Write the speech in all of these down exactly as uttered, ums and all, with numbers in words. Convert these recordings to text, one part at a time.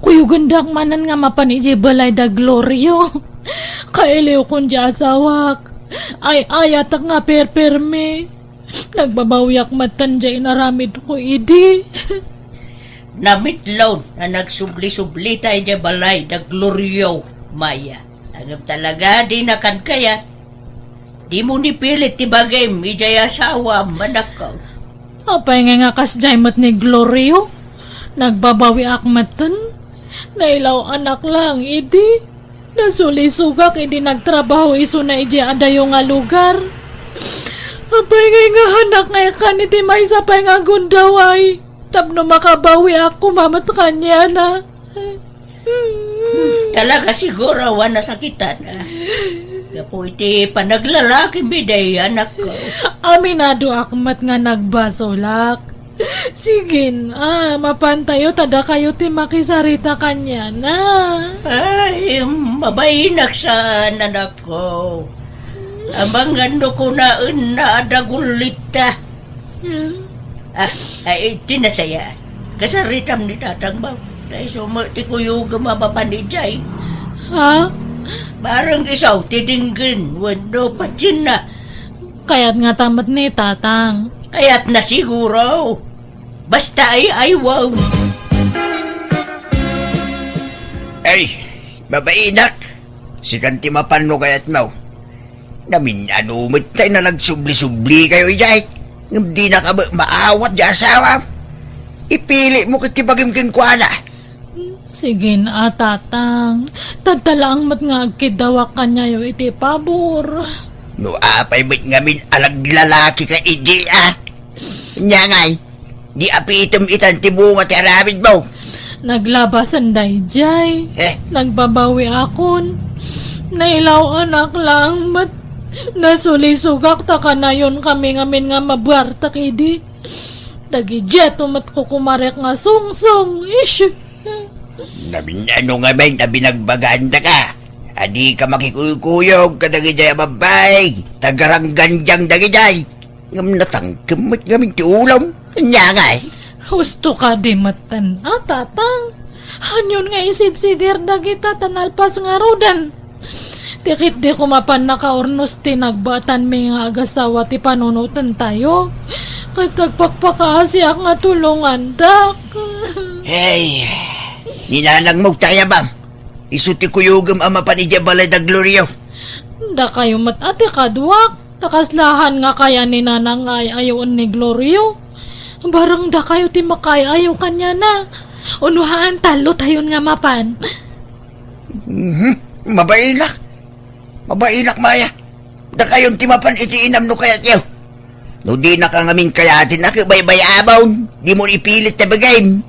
Kuyogendak manen nga mapan idiay balay da Glorio. Kailiwkon ti asawak. Ay-ayatek nga perpermi. Nagbabawiak metten diay inaramidko idi. Namitlaw a nagsubli-sublita idiay balay da Glorio, Maya. Ngem talaga, dinakan kayat. Dimo ni pilit ti bagim idiay asawam, anakko. Apay ngay nga kasdiay met ni Glorio? Nagbabawiak metten. Nailaw-anak lang idi. Nasulisogak idi nagtrabaho isuna idiay adayo nga lugar. Apay ngay nga hanak nga ikan iti maysa pay nga gundaway tapno makabawiak koma met kaniana. Talaga siguro a nasakitan, a. Gapu iti panaglalakimi, day, anakko. Aminadoak met nga nagbasolak. Sige, a, mapantayo ta dakayo ti makisarita kaniana. Ay, mabainak saan, anakko. Amangan no kunaenna a dagullitta. Hmm? Ah, ay, ti nasaya. Kasaritam ni tatang mo. Tay sumo ti kuyogem a mapan idiay. Ha? Bareng isu ti denggen wenno patienna. Kayat ngata met ni tatang. Kayatna siguro. Basta ay-aywem. Ay, mabainak. Sikan ti mapan no kayatmo. Namin-ano met tay nga nagsubli-sublikayo idiay. Ngem dinaka met maawat ti asawam. Ipilitmo ket ti bagim kenkuana. Sige a, tatang. Tadta laeng met nga agkiddawak kaniayo iti pabor. No apay met ngamin a naglalakika idi, a? Ania ngay, di apitem itan ti bunga ti aramidmo. Naglabasen daydiay. Eh? Nagbabawiakon. Nailaw-anak laeng met. Nasulisogak ta kanayonkami ngamin nga mabuartek idi. Dagidiay met kukumarek nga sungsong. Ish. Namin-ano ngamin a binagbagandaka? A dika makikuykuyog kadagidiay a babbai, tagaranggandiang dagidiay. Ngem natangkem met ngamin ti ulam. Ania ngay? Husto kadi metten a, tatang. Anion nga isidsidir dagita ta nalpas ngaruden? Ti ketdi koma mapan nakaurnos ti nagbaetanmi nga agasawa ti panunotentayo. Ket agpakpakaasiak nga tulongandak. Hey, ni nanangmo ti ayabam. Isu ti kuyogem a mapan idiay balay da Glorio. Dakayo met a ti kaduak. Ta kaslahan nga kaya ni nanang nga ay-ayoen ni Glorio. Bareng dakayo ti makaay-ayo kaniana. Uno haan, tallotayon nga mapan. Mhm. Mabainak. Mabainak, Maya. Dakayon ti mapan iti inam no kayatyo. No dinaka ngamin kayaten a, ket baybay-abon, dimo ipilit ti bagim.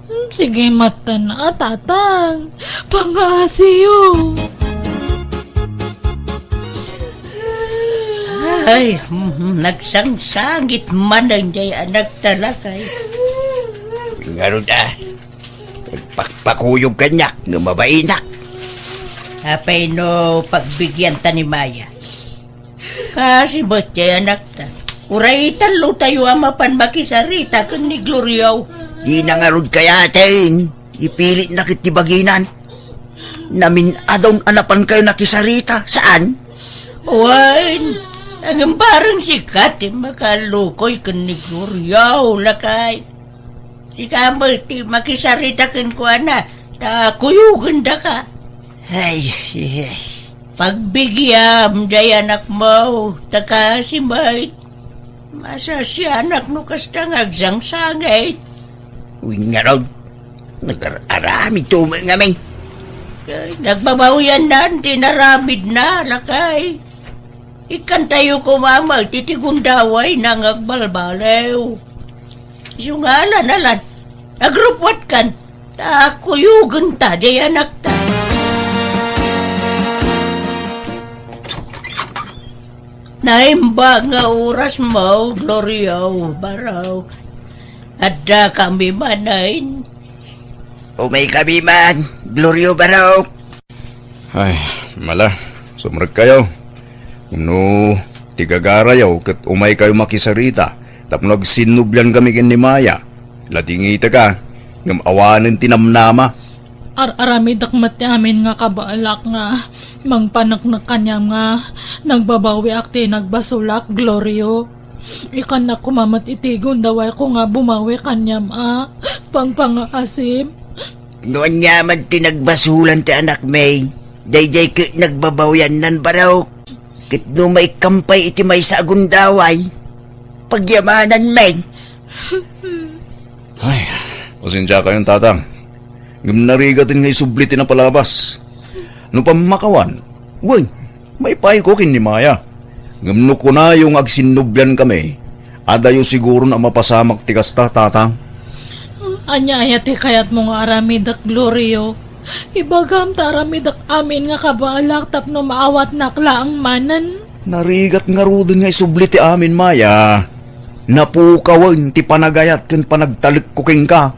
Hmm, sige metten a, tatang. Pangaasiyo. Ay, mhm, nagsangsangit manen diay anakta, lakay. Ngarud a, agpakpakuyog kaniak nga mabainak. Apay no pagbigianta ni Maya? Kaasi met diay anakta. Uray tallotayo a mapan makisarita ken ni Glorio. Dina ngarud kayaten. Ipilitna ket ti baginan. Namin-adon a napankayo nakisarita, saan? Wen, ngem bareng sika ti makalukoy ken ni Glorio, lakay. Sika met ti makisarita kenkuana, ta kuyogendaka. Ay, ay, ay. Pagbigiam diay anakmo, ta kaasi met. Masasianak no kasta nga agsangsangit. Wen ngarud, nagar-aramidto met ngamin. Ay, nagbabawianna ti inaramidna, lakay. Ikkantayo koma met iti gundawayna nga agbalbaliw. Isu nga alan-alan, agrupwatkan, ta kuyogenta diay anakta. Naimbag nga orasmo, Glorio, Barok. Addakami manen. Umaykami man, Glorio, Barok. Ay, mala, sumrekkayo. No ti gagarayo ket umaykayo makisarita tapno agsinnubliankami ken ni Maya, ladingitaka. Ngem awanen ti namnama. Ar-aramidek met ti amin nga kabaelak nga mangpaneknek kaniam nga nagbabawiak ti nagbasolak, Glorio. Ikannak koma met iti gundawayko nga bumawi kaniam a pangpangaasim. No aniaman ti nagbasolan ti anakmi, daydiay ket nagbabawiannan barok. Ket no maikkam pay iti maysa a gundaway, pagyamanan men. Ay, pasensiakayon, Tatang. Ngem narigaten nga isubli ti napalabas. No pammakawan, wen, maipayko ken ni Maya. Ngem no kunayo nga agsinnublian kami, adayo siguron a mapasamak ti kasta, Tatang. Ania aya ti kayatmo nga aramidek, Glorio? Ibagam ta aramidek amin nga kabaelak tapno maawatnak laeng manen. Narigat ngaruden nga isubli ti amin, Maya. Napukawen ti panagayat ken panagtalekko kenka.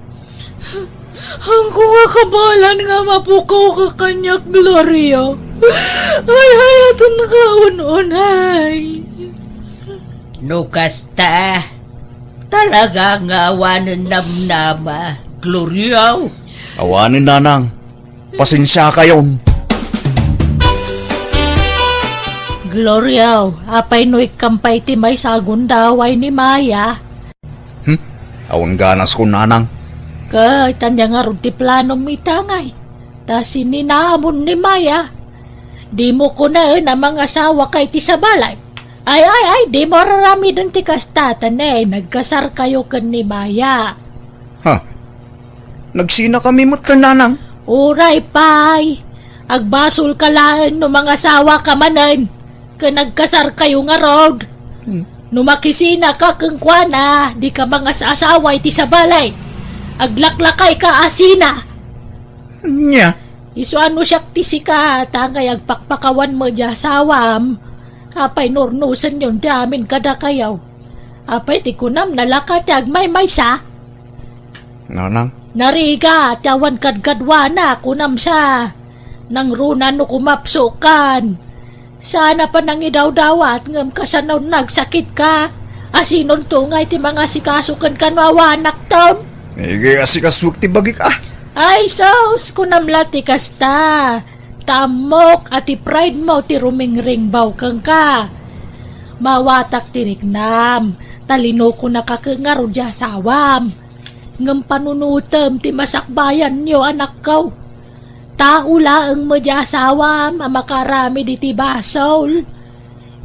Haanko nga kabaelan nga mapukawka kaniak, Glorio. Ay, hayatenka un-unay. No kasta, talaga nga awanen namnama, Glorio. Awanen, Nanang. Pasensiakayon. Glorio, apay no ikkam pay ti maysa a gundaway ni Maya? Hmm? Awan ganaskon, Nanang. Ket ania ngarud ti planom ita ngay? Ta sininamon ni Maya. Dimo kunaen a mangasawaka iti sabali. Ay, ay, ay, dimo ar-aramiden ti kasta, ta ne, nagkasarkayo ken ni Maya. Ha? Nagsinakami met, Nanang? Uray pay. Agbasolka laeng no mangasawaka manen ken nagkasarkayo ngarud. Hmm. No makisinaka kenkuana, dika mangas-asawa iti sabali. Aglaklakayka a sina. Ania? Isu a no siak ti sika, ta ngay agpakpakawan met diay asawam. Apay no urnosenyon ti amin kadakayo? Apay ti kunam, nalaka ti agmaymaysa? Nanang? Narigat ti awan kadkaduana, kunam sa. Nangruna no kumapsokan. Saan a panangidawdawat ngem kasano nagsakitka? Asinonto ngay ti mangasikaso kenka no awanakton? Naiga asikasoek ti bagik a. Ay sus, kunam la ti kasta. Ta ammok a ti pride mo ti rumingringbaw kenka. Maawatak ti riknam, ta linukonaka ket ngarud diay asawam. Ngem panunotem ti masakbayanyo, anakko. Tao laeng met diay asawam a makaaramid iti basol.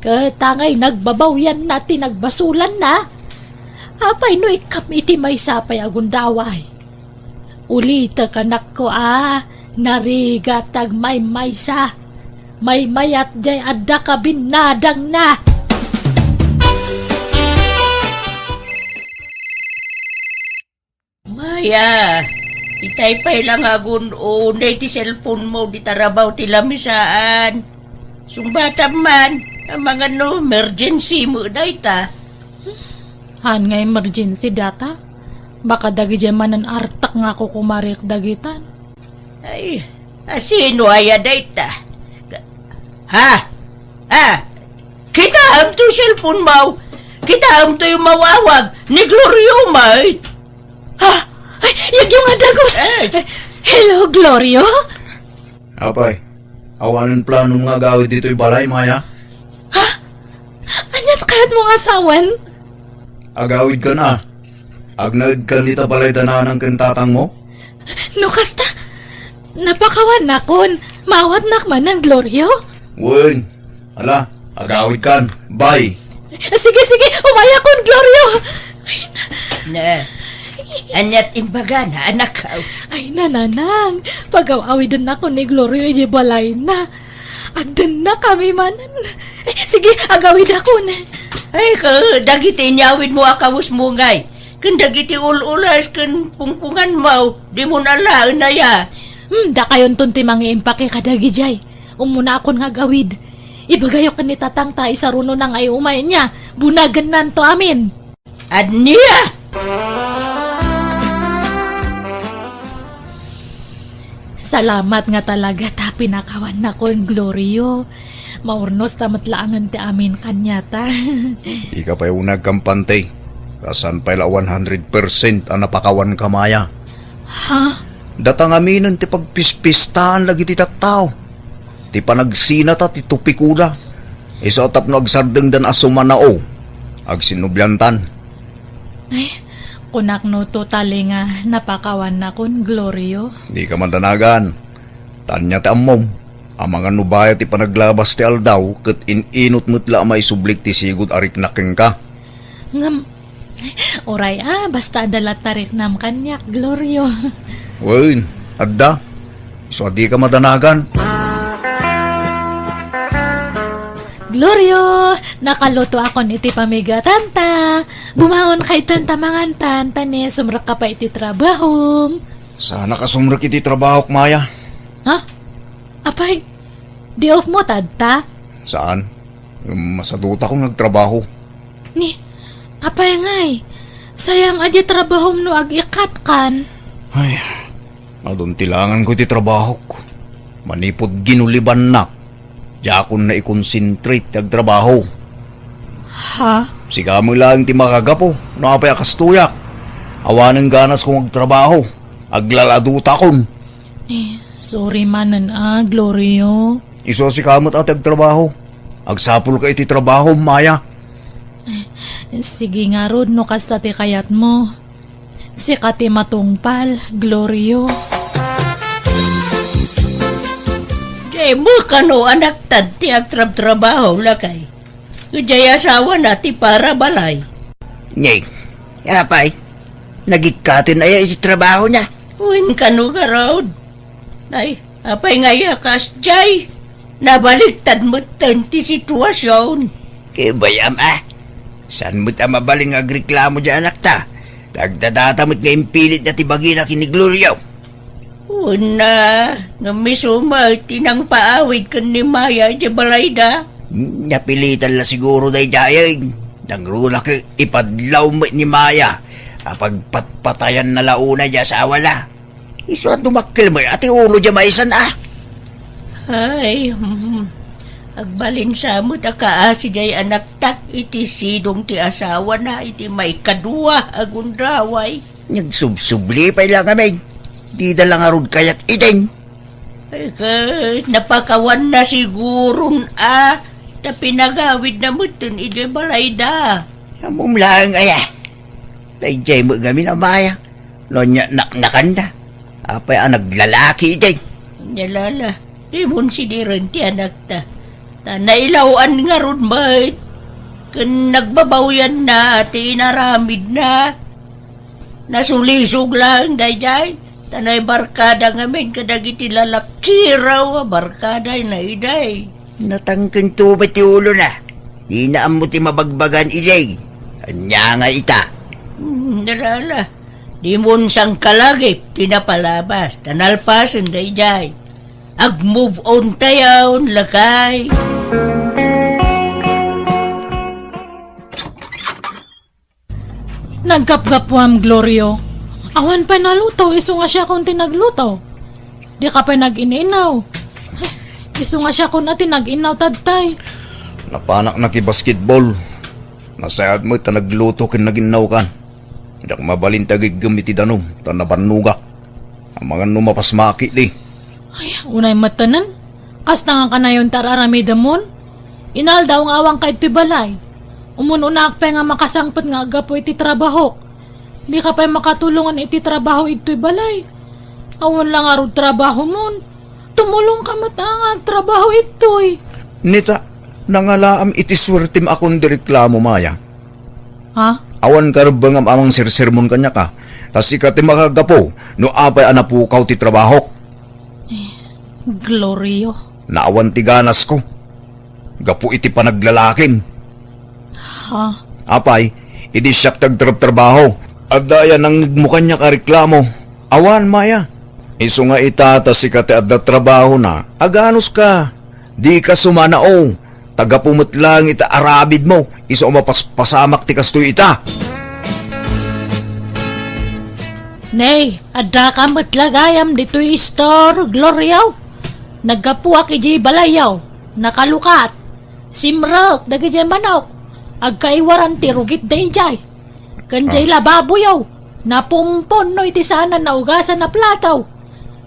Ket ta ngay nagbabawianna ti nagbasolanna. Apay no ikkam iti maysa pay a gundaway? Ulitek, anakko, a narigat ti agmaymaysa. Maymayat diay adda kabinnadangna. Maya, itay pay la nga agun-unay ti cellphone mo, di tarabaw ti lamisaan. Sungbatam man, amangan no emergency met dayta. Haan nga emergency dayta? Baka dagidiay manen artek nga kukumarik dagitan. Ay, asino aya dayta? Ha? Ah, kitaem to cellphone mo? Kitaem to yung mawawag ni Glorio, mate? Ha? Ay, yagyo nga dagus! Eh. Hello, Glorio? Apay, awanen planom nga agawid ditoy balay, Maya? Ha? Ania ti kayatmo nga sawen? Agawidkan a. Agnaedkan ita balay da nanang ken tatangmo? No kasta, napakawannakon. Maawatnak manen, Glorio? Wen, ala, agawidkan. Bye. Sige, sige, umayakon, Glorio. Ay, na. Na, aniat imbagana, anak? Ay, nanang, pagaw-awidennakon ni Glorio idiay balayna. Agdennakami manen. Eh, sige, agawidakon. Ay, ka, dagiti inyawidmo a kawesmo ngay, ken dagiti ul-ulas ken pungpunganmo, dimo alaen aya. Hmm, dakayonton ti mangiimpake kadagidiay. Ummunakon nga agawid. Ibagayo ken ni tatang ta isarunona nga ay umay nia. Bunagennanto amin. Ania? Salamat nga talaga ta pinakawannakon, Glorio. Maurnosta met laengen ti amin kaniata. Dika pay uneg kampante. Ta saan pay la one hundred percent a napakawanka, Maya. Ha? Data ngaminen ti pagpispistahan dagiti tattao. Ti panagsinata ti tupikoda. Isu a tapno agsardengdan a sumanao, agsinnubliantan. Ay, kunak no totally nga napakawannakon, Glorio. Dika madanagan. Tania ti ammom. Amangan no bayat ti panaglabas ti aldaw, ket in-inut met la a maisublik ti sigud a riknak kenka. Ngem, uray a, basta adda la tariknam kaniak, Glorio. Wen, adda. Isu a dika madanagan. Glorio, nakalutoakon iti pamigatanta. Bumaonka itan ta mangantan, ta ne, sumrekka pay iti trabahom. Saanak a sumrek iti trabahok, Maya. Ha? Apay, day off mo ta adta? Saan? Masadutakon nga agtrabaho. Ni, apay ngay? Sayang a di trabahom no ag-ikatkan. Ay, adun ti langanko iti trabahok. Manipud ginulibannak, diakon naikonsentrate ti agtrabaho. Ha? Sika met laeng ti makagapu no apay a kastoyak. Awanen ganasko nga agtrabaho. Aglaladutakon. Eh, sorry manen a, Glorio. Isu a sika met a ti agtrabaho. Agsapulka iti trabaho, Maya. Sige ngarud no kasta ti kayatmo. Sika ti matungpal, Glorio. Dimo kano anakta ti agtrabtrabaho, lakay. Idiay asawana ti para balay. Ni, apay, nagikkaten aya iti trabahona? Wen kano garud. Ay, apay nga aya kasdiay? Nabaliktad metten ti situasion. Ket bay-am a. Saan met a mabalin nga agreklamo diay anakta? Dagdadata met nga impilitda ti bagina ken ni Glorio. Wen a, ngem isu met ti nangpaawid ken ni Maya idiay balayda. Napilitan la siguro daydiay. Nangruna ket ipadlaw met ni Maya a pagpatpatayanna la unay ti asawana. Isu a dumakkel met a ti ulo diay maysan a. Ay, hmm. Agbalin sa met a kaasi diay anakta iti sidong ti asawana iti maikadua a gundaway. Nagsubsubli pay la ngamin. Dida la ngarud kayat iden. Ay, ket napakawanna siguron a, ta pinagawidna metten idiay balayda. Ammom laeng aya. Daydiay met ngamin a Maya. No ania naknakanda. Apay a naglalaki iden. Nia la, dimon sidiren ti anakta. Ta nailaw-an ngarud met. Ken nagbabawyanna ti inaramidna. Nasulisog laeng daydiay, ta naibarkada ngamin kadagiti lalakiraw a barkadana idiay. Natangken to met ti ulona. Dina ammo ti mabagbagan idiay. Ania nga ita? Hmm, ala, ala. Dimon sangkalagip ti napalabas, ta nalpasen daydiay. Ag-move on tayon, lakay. Naggapgapuam, Glorio. Awan pay naluto, isu nga siakon ti nagluto. Dika pay nag-in-inaw. Isu nga siakon a ti nag-inaw, tadtay. Napanak nakibasketball. Nasayaat met ta nagluto ken nag-innawkan. Diak mabalin ti agiggem iti danum, ta nabannogak. Amangan no mapasmaki ti. Ay, unay met tanan. Kasta nga kanayon ti ar-aramidemon. Inaldaw nga awanka idtoy balay. Umun-unaak pay nga makasangpet nga aggapu iti trabahok. Dika pay makatulongan iti trabaho idtoy balay. Awan la ngarud trabahomon. Tumulongka met a nga agtrabaho idtoy. Nita, nangalaam iti suertem a kundi reklamo, Maya. Ha? Awan karebbengam a mangsersermon kaniak a, ta sika ti makagapu no apay a napukaw ti trabahok. Eh, Glorio. Naawan ti ganasko. Gapu iti panaglalakim. Ha? Apay, idi siak ti agtrabtrabaho, adda aya nangngegmo kaniak a reklamo? Awan, Maya. Isu nga ita ta sika ti adda trabahona, aganuska. Dika sumanao. Ta gapu met laeng iti arabidmo, isu a mapaspasamak ti kastoy ita. Nay, addaka met la gayam ditoy istor, Glorio. Naggapuak idiay balayyo, nakalukat. Simrek dagidiay manok, agkaiwaran ti rugit daydiay. Ken diay Ah. lababoyo, Napumponno iti saan a naugasan a plato.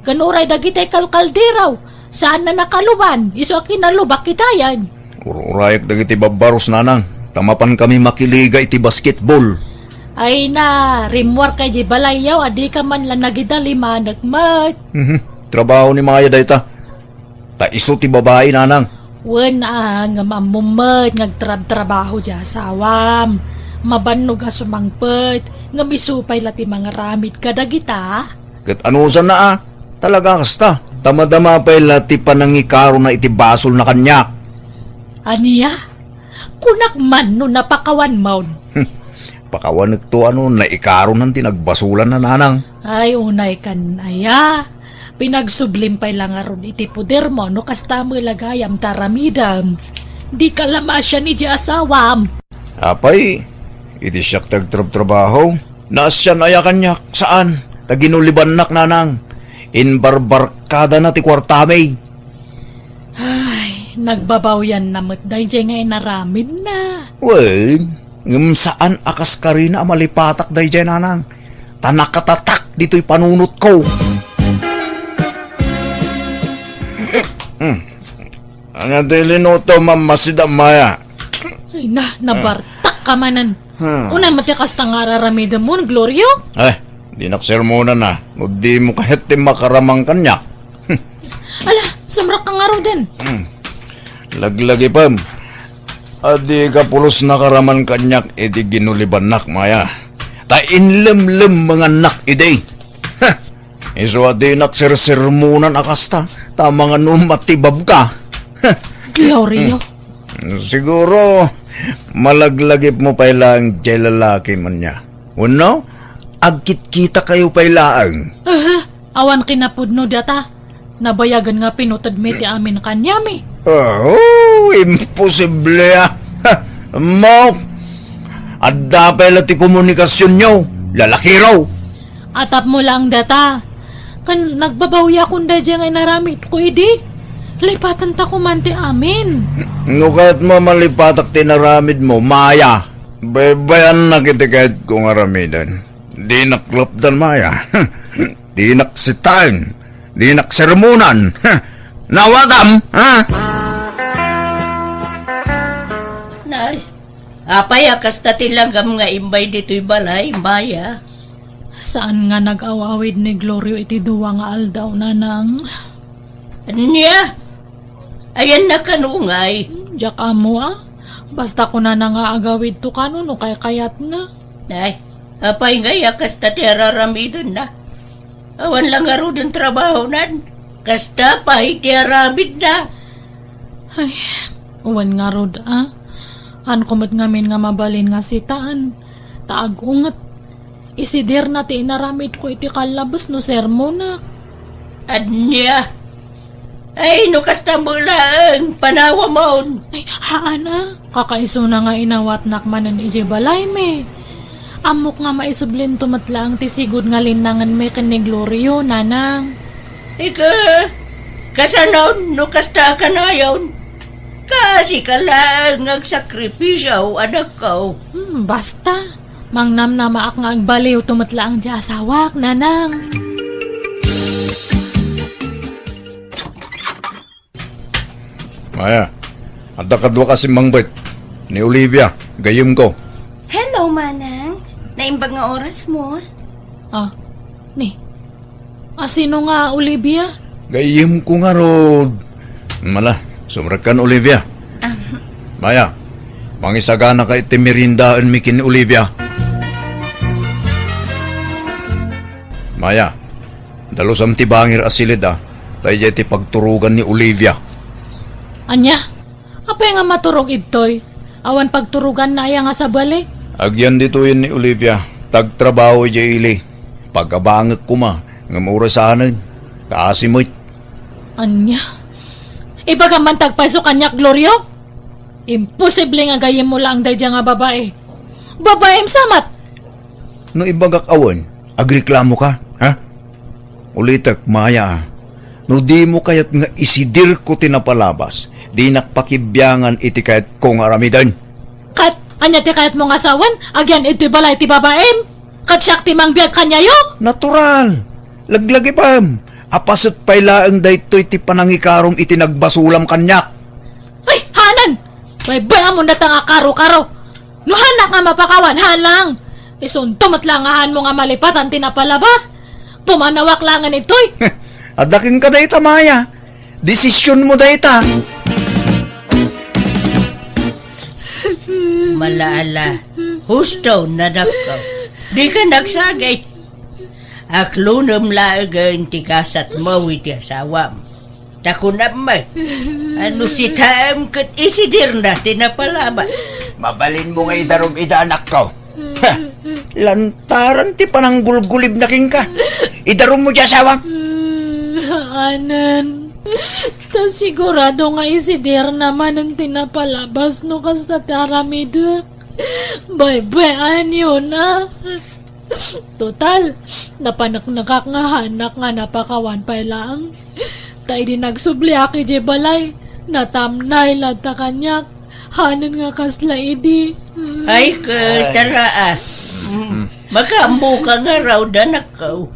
Ken uray dagiti kalkaldero, saan a nakaluban, isu a kinalubak itayen. Ur-urayak dagiti babbaros, nanang, ta mapankami makiliga iti basketball. Ay na, rimmuarka idiay balayyo, a dika man la nagidalimanek met. Mhm. Trabaho ni Maya dayta. Ta isu ti babai, nanang. Wen a, ngem ammom met nga agtrabtrabaho ti asawam. Mabannog a sumangpet, ngem isu pay la ti mangaramid kadagita. Ket anusanna a, talaga kasta. Ta madama pay la ti panangikarona iti basolna kaniak. Ania? Kunak man no napakawanmon. Hmm. Pakawanekto a no naikaronan ti nagbasolanna, nanang. Ay, unay kan aya. Pinagsublim pay la ngarud iti podermo no kasta met la gayam ti aramidem. Dika la maasian iti asawam. Apay, iti siak ti agtrabtrabaho, naasian aya kaniak, saan? Ta ginulibannak, nanang. Imbarbarkadana ti kuartami. Ay, nagbabawianna met daydiay nga inaramidna. Wen, ngem saan a kaskarina a malipatak daydiay, nanang. Ta nakatatak ditoy panunotko. Hmm. Ania ti linutom, Mama Sita Maya? Ay na, nabartak ka manen. Hmm. Unay met ti kasta nga ar-aramidem mo, Glorio? Eh, dinak sermonan a. No dimo kayat ti makaramang kaniak. Ala, sumrekka ngaruden. Hmm. Laglagipem. A dika pulos nakaraman kaniak iti ginulibannak, Maya. Ta inlemlemmengannak idi. Heh. Isu a dinak sersermonan a kasta, ta mangano matibabka. Glorio. Hmm. Siguro, malaglagipmo pay laeng diay lalaki, ania. Wenno, agkitkitakayo pay laeng. Aha, awan kinapudno data. Nabayagen nga pinutedmi ti amin kaniami. Oh, imposible a. Ha, mo, adda pay la ti komunikasionyo, lalakiro. Atapmo laeng data. Ken nagbabawiakon daydiay nga inaramidko idi. Lipatenta koman ti amin. No kayatmo a malipatak ti inaramidmo, Maya. Baybayannak iti kayatko nga aramiden. Dinak lapdan, Maya. Dinak sitaen. Dinak sermonan. Nawatam, ha? Nay, apay a kasta ti langgam nga imbay ditoy balay, Maya? Saan nga nag-aw-awid ni Glorio iti dua nga aldaw, nanang? Ania? Ayanna kano ngay? Diak ammo a. Basta kunana nga agawidto kano no kaykayatna. Nay, apay ngay a kasta ti ar-aramidenna? Awan la ngaruden trabahonan. Kasta pay ti aramidna. Ay, awan ngarud a. Haanko met ngamin nga mabalin nga sitaen. Ta agunget. Isidirna ti inaramidko iti kallabes no sermonak. Ania? Ay, no kasta met laeng, panawamon. Ay, haan a. Kakaisuna nga inawatnak manen idiay balaymi. Ammok nga maisublinto met laeng ti sigud nga linnangenmi ken ni Glorio, nanang. Ika, kasanon no kasta a kanayon? Kaasika laeng nga agsakripisio, anakko. Hmm, basta. Mangnamnamaak nga agbaliwto met laeng ti asawak, nanang. Maya, adda kaduak a simmangbet. Ni Olivia, gayyemko. Hello, Manang. Naimbag nga orasmo? Ah, ni. A, sino nga Olivia? Gayyemko ngarud. Mala, sumrekkan, Olivia. Ah. Maya, mangisaganaka iti meriendaenmi ken ni Olivia. Maya, dalusam ti bangir a siled a, ta idiay ti pagturogan ni Olivia. Ania? Apay nga maturog idtoy? Awan pagturoganna aya nga sabali? Agyan ditoyen ni Olivia, ta agtrabaho idiay ili. Pagabangek koma, ngem uray saanen. Kaasi met. Ania? Ibagam man ti agpayso kaniak, Glorio? Imposible nga gayyemmo laeng daydiay nga babai. Babaim sa met! No ibagak a wen, agreklamoka, ha? Ulitek, Maya, a. No dimo kayat nga isidirko ti napalabas, dinak pakibiangan iti kayatko nga aramiden. Ket ania ti kayatmo nga sawen? Agyan idtoy balay ti babaim? Ket siak ti mangbiag kaniayo? Natural. Laglagipem. Apaset pay laeng daytoy ti panangikarom iti nagbasolam kaniak. Ay, hanan! Baybay-am dayta nga karo-karo. No hanak nga mapakawan, haan lang. Isunto met la nga haanmo nga malipatan ti napalabas. Pumanawak laengen ditoy. Adda kenka dayta, Maya. Desisionmo dayta. Malaala, husto, nadakko. Dika nagsagit. Aklonem laengen ti gasatmo iti asawam. Ta kunam met, a no sitaem ket isidirna ti napalabas. Mabalinmo nga idarum ida, anakko. Ha! Lantaran ti pananggulgulibna kenka. Idarummo ti asawam. Anen, ta sigurado nga isidirna manen ti napalabas no kasta ti aramidek. Baybay-anyona. Total, napaneknekak nga hanak nga napakawan pay laeng. Ta idi nagsubliak idiay balay, natamnay latta kaniak. Hanen nga kasla idi. Ay, ket, ay, tara, ah. Mm. Mm. Makaammoka ngarud, anakko.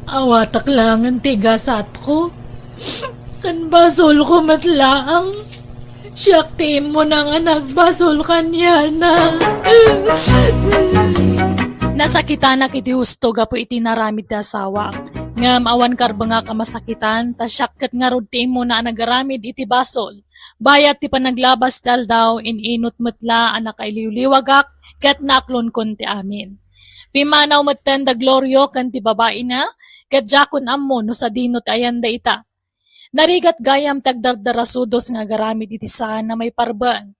Awatak laengen ti gasatko. Ken basolko met laeng. Siak ti immuna nga nagbasol kaniana. Nasakitanak iti husto gapu iti inaramid ti asawak. Ngem awan karbengak a masakitan, ta siak ket ngarud ti immuna a nagaramid iti basol. Bayat ti panaglabas ti aldaw, in-inut met la a nakailiwliwagak ket naaklonkon ti amin. Pimmanaw metten da Glorio ken ti babaina, ket diakon ammo no sadino ti ayanda ita. Narigat gayam ti agdardarasudos nga agaramid iti saan a maiparbeng.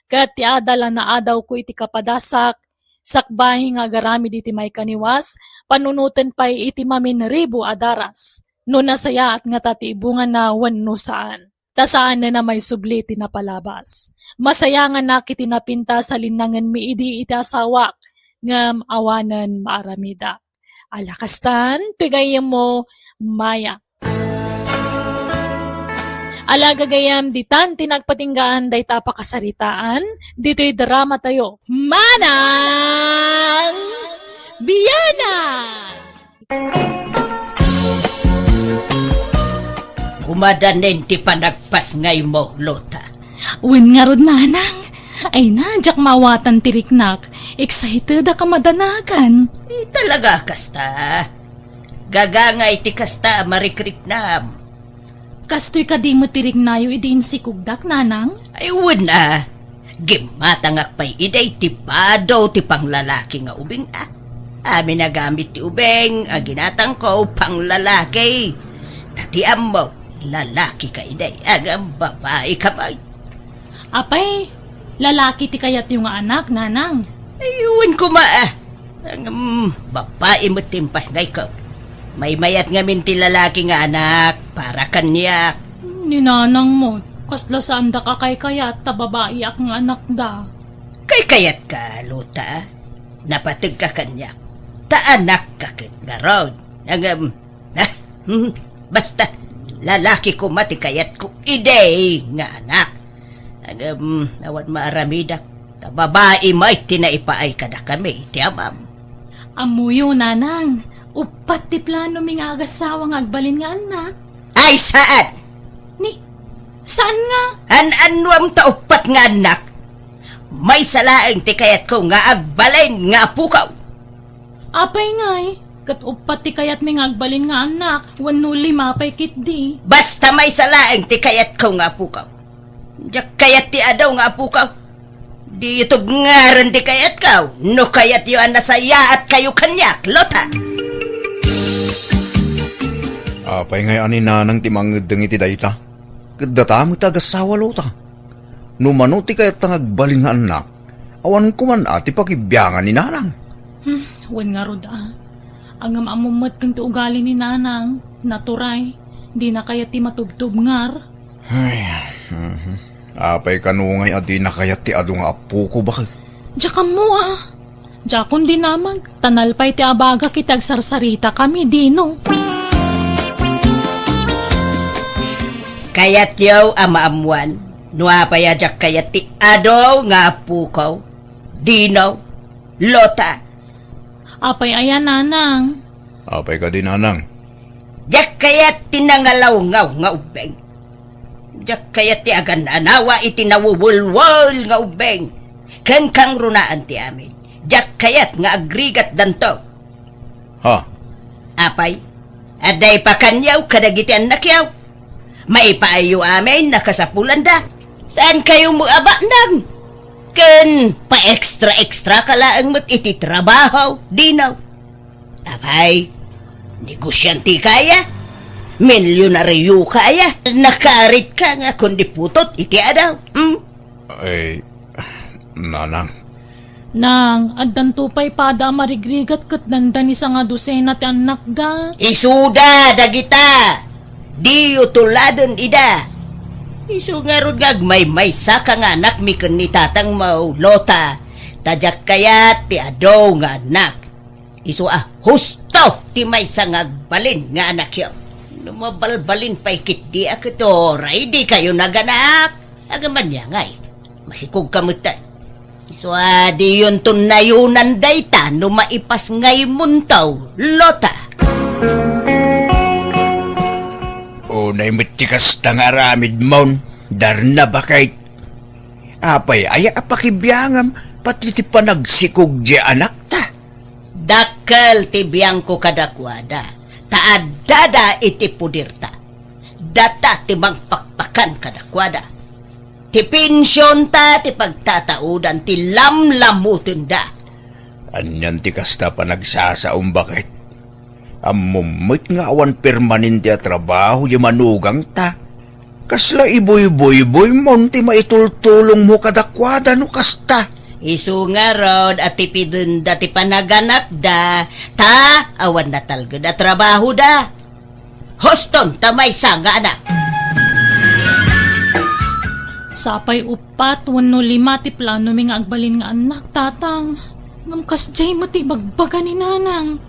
Ket ti adal a naadawko iti kapadasak, sakbay nga agaramid iti maikaniwas, panunoten pay iti maminribo a daras, no nasayaat ngata ti ibungana wenno saan. Ta saanen a maisubli ti napalabas. Masayanganak iti napintas a linnangenmi idi iti asawak, ngem awanen maaramidak. Ala kastan, ti gayyemmo, Maya. Ala gagayyem, ditan ti nagpatinggaan dayta a pakasaritaan, ditoy dramatayo. Manang Biana! Kumadanen ti panagpasngaymo, Lota. Wen ngarud, Nanang. Ay na, diak maawatan ti riknak. Excited a kamadanagan. Eh, talaga kasta. Gagangay ti kasta a marikriknam. Kastoy kadi met ti riknayo idi insikogdak, Nanang? Ay, wen a. Gimmatangak pay idi ti bado ti panglalaki nga ubing a. Amin a gamit ti ubing a ginatangko panglalaki. Ta ti ammo, lalaki ka idi, ngem babai ka pay. Apay, lalaki ti kayatyo nga anak, Nanang? Ay, wen koma, ah. Ngem, babai met ti impasngayko. Maymayat ngamin ti lalaki nga anak para kaniak. Ni Nanang met, kasla saandak a kaykayat ta babaiak nga anakda. Kaykayatka, Lota. Napategka kaniak. Ta anakka ket ngarud. Ngem, ah, hmm, basta, lalaki koma ti kayatko idi nga anak. Ngem, awan maaramidak. Ta babai met ti naipaay kadakami iti amam. Ammoyo, Nanang, uppat ti planomi nga agasawa nga agbalin nga annak. Ay, saan? Ni, saan nga? An-annuam ta uppat nga annak? Maysa laeng ti kayatko nga agbalin nga apukaw. Apay ngay, ket uppat ti kayatmi nga agbalin nga annak, wenno lima pay ketdi. Basta maysa laeng ti kayatko nga apukaw. Diak kayat ti adu nga apukaw. Diyo tubngaran ti kayatko, no kayatyo a nasayaatkayo kaniak, Lota. Apay ngay a ni Nanang ti mangeddeng iti dayta? Ket data met ti agasawa, Lota. No mano ti kayatta nga agbalin nga annak, awan koman a ti pakibiangan ni Nanang. Hmm, wen ngarud a. Ngem ammom met ti ugali ni Nanang, naturay, dina kayat ti matubtubngar. Ay, mhm. Apay kano ngay a dina kayat ti adu nga apoko, baket? Diak ammo a. Diakon dinamag, ta nalpay ti abagak iti agsarsaritakami, dino. Kayatyo a maammuan no apay a diak kayat ti adu nga apoko, dino, Lota? Apay aya, nanang? Apay kadi, nanang? Diak kayat ti nangalawngaw nga ubbing. Diak kayat ti agan-anawa iti nawuwulwul nga ubbing. Ken kangrunaan ti amin. Diak kayat nga agrigatdanto. Ha? Apay, adda ipakaniaw kadagiti annakyaw? Maipaayyo amin a kasapulanda. Saan kayo mo abatnang? Ken pa-extra-extra ka laeng met iti trabaho, dinaw. Apay, negosyante ka aya? Milyonaryo ka aya? Nakarit ka nga kundi putot iti adaw, hmm? Ay, nanang. Nang, addanto pay pada a marigrigat ket dandani sanga dosena ti annakda. Isuda dagita! Diyo tuladen ida! Isu ngarud nga agmaymaysa ka nga anakmi ken ni tatangmo, Lota, ta diak kayat ti adu nga annak. Isu a husto ti maysa nga agbalin nga anakyo. No mabalbalin pay ketdi a ket uray dikayo naganak, agamaniangay, masikog ka metten. Isu a diyonton nayonan dayta no maipasngaymonto, Lota. Unay met ti kasta nga aramidmon, Darna, baket. Apay aya a pakibiangam pati ti panagsikog diay anakta? Dakkel ti biangko kadakuada, ta addada iti poderta. Data ti mangpakpakan kadakuada. Ti pensionta ti pagtataodan ti lamlamutenda. Anian ti kasta a panagsasaom, baket? Ammom met nga awan permanente a trabaho diay manugangta. Kasla ibuybuybuymo ti maitultulongmo kadakuada no kasta? Isu ngarud a tipidenda ti panaganakda, ta awan natalged a trabahoda. Huston ta maysa nga anak. Sapay uppat wenno lima ti planomi nga agbalin nga annak, tatang. Ngem kasdiay met ti ibagbaga ni nanang.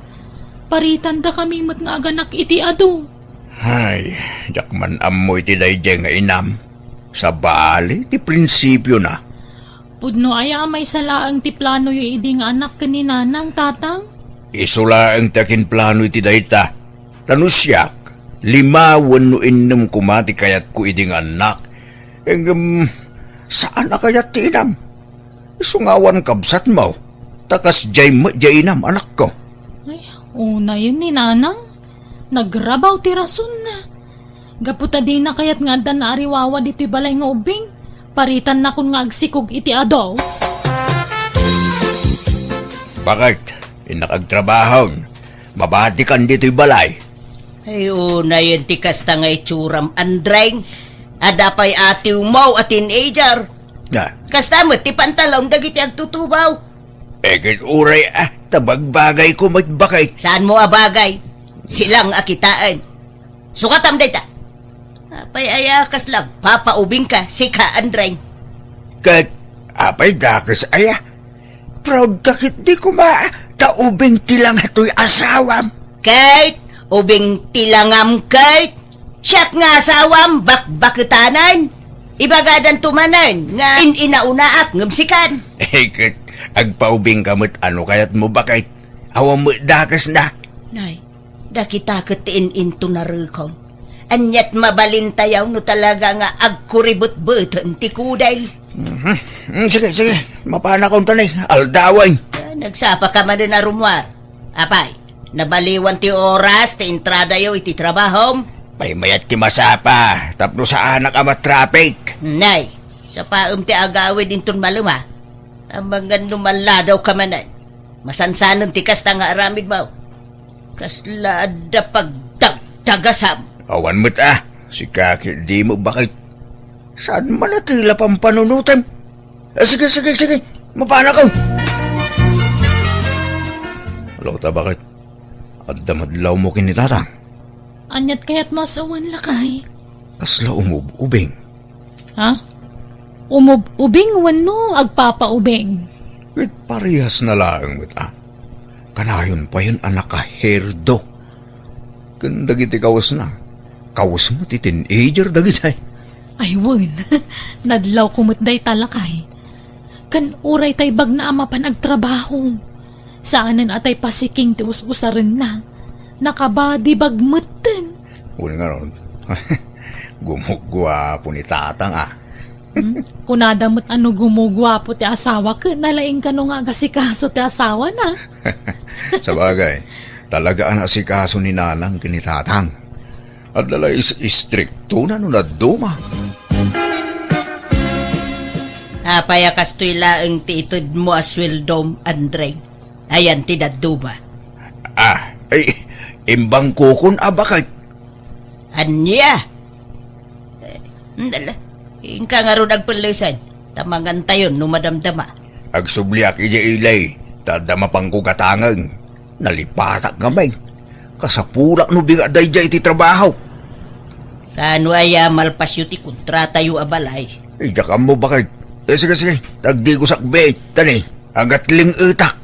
Paritandakami met nga aganak iti adu. Ay, diak man ammo iti daydiay nga inam. Sabali ti prinsipiona. Pudno aya a maysa laeng ti planoyo idi nga anak ken ni nanang, tatang? Isu laeng ti akinplano iti dayta. Ta no siak, lima wenno innem koma ti kayatko idi nga annak. Ngem, saan a kayat ti inam? Isu nga awan kabsatmo, ta kasdiay met diay inam, anakko. Ay, unayen ni nanang. Nagrabaw ti rasonna. Gapu ta dina kayat nga adda naariwawa ditoy balay nga ubbing, paritannakon nga agsikog iti adu. Baket, innak agtrabahon. Mabatikan ditoy balay. Ay, unayen ti kasta nga itsuram, Andreng. Adda pay atiwmo a teenager. Na. Kasta met ti pantalon dagiti agtutubaw. Eh, ket uray, ah, ta bagbagayko met, baket. Saanmo a bagay? Silang a kitaen. Sukatam dayta. Apay aya kasla agpapaubingka, sika, Andreng? Ket, apay dakes aya? Proud ka ketdi koma, ta ubing ti langatoy asawam. Ket, ubing ti langam, ket, siak nga asawam, bakbaketanen. Ibagadanto manen nga in-inaunaak ngem sikan. Eh, ket, agpaubingka met a no kayatmo, baket. Awan met dakesna. Nay, dakita ket ti in-intunarekon. Aniat mabalintayaw no talaga nga agkuribetbeten ti kudel. Mhm. Mm, sige, sige. Mapanakon ta ni aldawen. Ah, nagsapa ka manen a rummuar. Apay, nabaliwan ti oras ti entradayo iti trabahom? Maymayat ti masapa, tapno saanak a matraffic. Nay, sapaem ti agawid inton malem a. Amangan no malladaw ka manen. Masansanen ti kasta nga aramidmo. Kasla adda pagdagdagasam. Awan met a, sika ketdi met, baket. Saan man a tila pampanunotem? Ah, sige, sige, sige. Mapanakon. Lota, baket? Adda madlawmo ken ni tatang? Aniat kayatmo a sawen, lakay? Kasla umub-ubing. Ha? Umub-ubing wenno agpapaubing? Ket parehasna laeng met a. Kanayon payen a nakaherdo. Ken dagiti kawesna, kawes met ti teenager dagitay. Ay wen, nadlawko met dayta, lakay. Ken uray tay bagna a mapan agtrabaho. Saanen a tay pasiking ti us-usarenna. Nakabadibag metten. Wen ngarud, gumuguapo ni Tatang, ah. Hmm? Kunada met a no gumuguapo ti asawa, ket nalaing kano nga agasikaso ti asawana. Sabagay, talaga a naasikaso ni Nanang ken ni Tatang. Adda la is-, istriktona no nadduma. Apay a kastoy laeng ti itedmo a sueldom, Andre? Ayan ti dadduma. Ah, ay, imbangkokon a baket. Ania? Eh, dala, inka ngarud agpellesen, ta mangantayon no madamdama. Agsubliak idiay ili, ta adda mapangko gatangen. Nalipatak ngamin. Kasapulak no bigat daydiay iti trabaho. Kaano aya malpasyo ti kontratayo a balay? Diak ammo, baket. Eh, sige, sige. Tagdigosak biit. Tani, agatling-etak.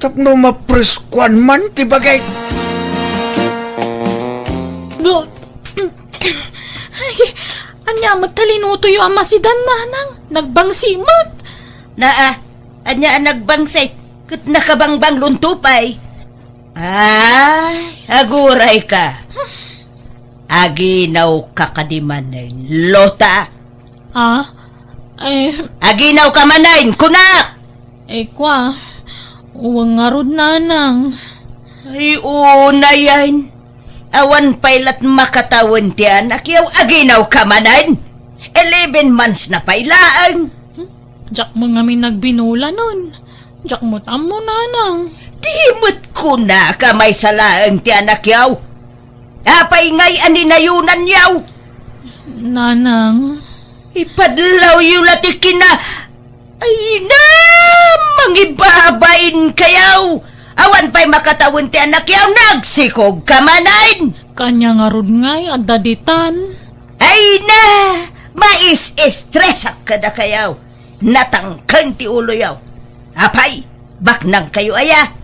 Tapno mapreskuan man ti baket. Ay, ania met ta linutoyo a masidan, Nanang? Nagbangsi met. Naa, ania a nagbangsit? Ket nakabangbang lunto pay. Ay, aguray ka. Aginaw ka kadi manen, Lota? Ah? Eh, Aginaw ka manen, kunak! Eh, kwa, uwang ngarud, Nanang. Ay, unayen. Awan pay lat makatawen ti anakyaw, aginaw ka manen. Eleven months na pay laeng. Diak met ngamin nagbinulanen. Diak met ammo, Nanang. Di met kunaka maysa laeng ti anakyaw. Apay ngay a ninayonanyaw? Nanang. Ipadlawyo la ti kina-, ay na, mangibabain kayaw. Awan pay makatawen ti anakyaw, nagsikog ka manen. Kanya ngarud ngay, adda ditan. Ay na, maistresak kadakayaw. Natangken ti uloyaw. Apay, baknangkayo aya?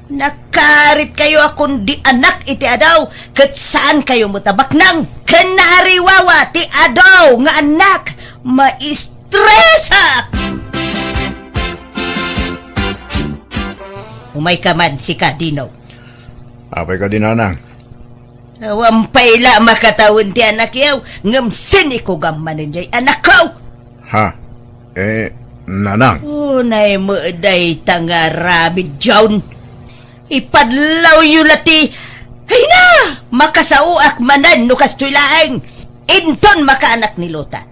Nakaritkayo a kundi anak iti adaw, ket saankayo met a baknang. Ken naariwawa ti adaw nga annak, maistresak! Umayka man, sika, Dino. Apay kadi, Nanang? Awan pay la makatawen ti anakyaw, ngem sinikogam manen jay anakko. Ha? Eh, Nanang? Unay met dayta nga aramid, John. Ipadlawyo la ti, ay na! Makasaoak manen no kastoy laeng. Inton makaanak ni Lota,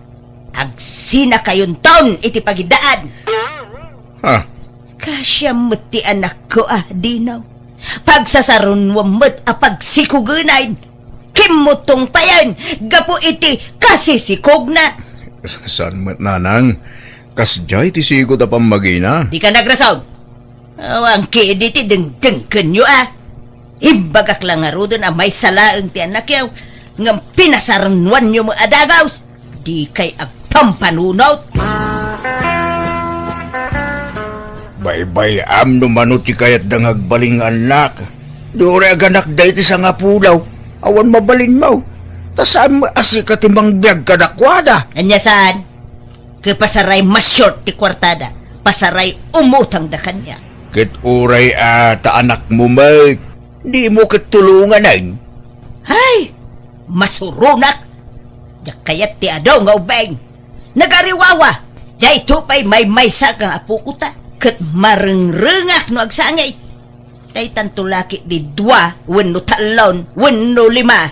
agsinakayonton iti pagidaan. Ha? Kaasiam met ti anakko, a, Dino. Pagsasarunoam met a pagsikogenan. Kimmuttong payen gapu iti kasisikogna. Saan met, Nanang? Kasdiay ti sigud a pammagina. Dika nagrason. Awan ketdi ti dengdengkenyo, a. Imbagak la ngaruden a maysa laeng ti anakyo, ngem pinasarunoanyo met a dagaws. Dikay agpampanunot. Baybay-am no mano ti kayatda nga agbalin nga annak. Di uray aganakda iti sangapulo, awan mabalinmo. Ta saan met a sika ti mangbiag kadakuada. Ania saan? Ket pasaray ma-short ti kuartada, pasaray umutangda kaniak. Ket uray a ta anakmo met, dimo ket tulonganen? Ay, masuronak! Diak kayat ti adu nga ubing. Nagariwawa, daytoy pay maymaysa nga apokota, ket marengrengak no agsangit. Daytanto la ketdi dua wenno tallo wenno lima.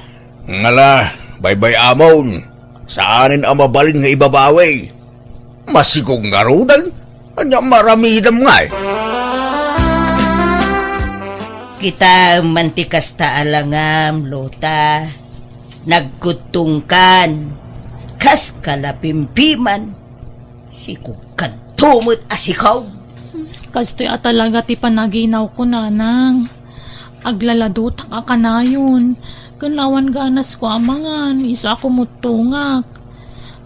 Ngala, baybay-amon, saanen a mabalin nga ibabawi. Masikog ngaruden, ania maramidem ngay? Kitaem man ti kasta a langam, Lota. Nagkuttongkan, kas kalapimpiman. Sikogkanto met a sikog. Kastoy a talaga ti panaginawko, Nanang. Aglaladotak a kanayon, ken awan ganasko a mangan, isu a kumuttongak.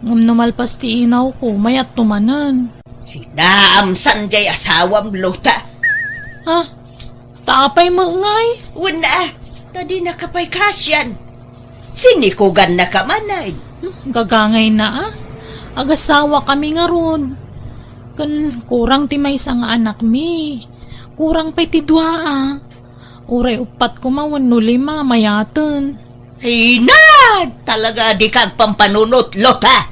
Ngem no malpas ti inawko, mayatto manen. Sinaamsan jay asawam, Lota. Ha? Ta apay met ngay? Wen a, ta dinaka pay kaasian. Sinikogannaka manen. Hmm, gagangayna a. Agasawakami ngarud. Ken kurang ti maysa nga anakmi. Kurang pay ti dua, a. Uray uppat koma wenno lima, mayaten. Ay na! Talaga di ka agpampanunot, Lota!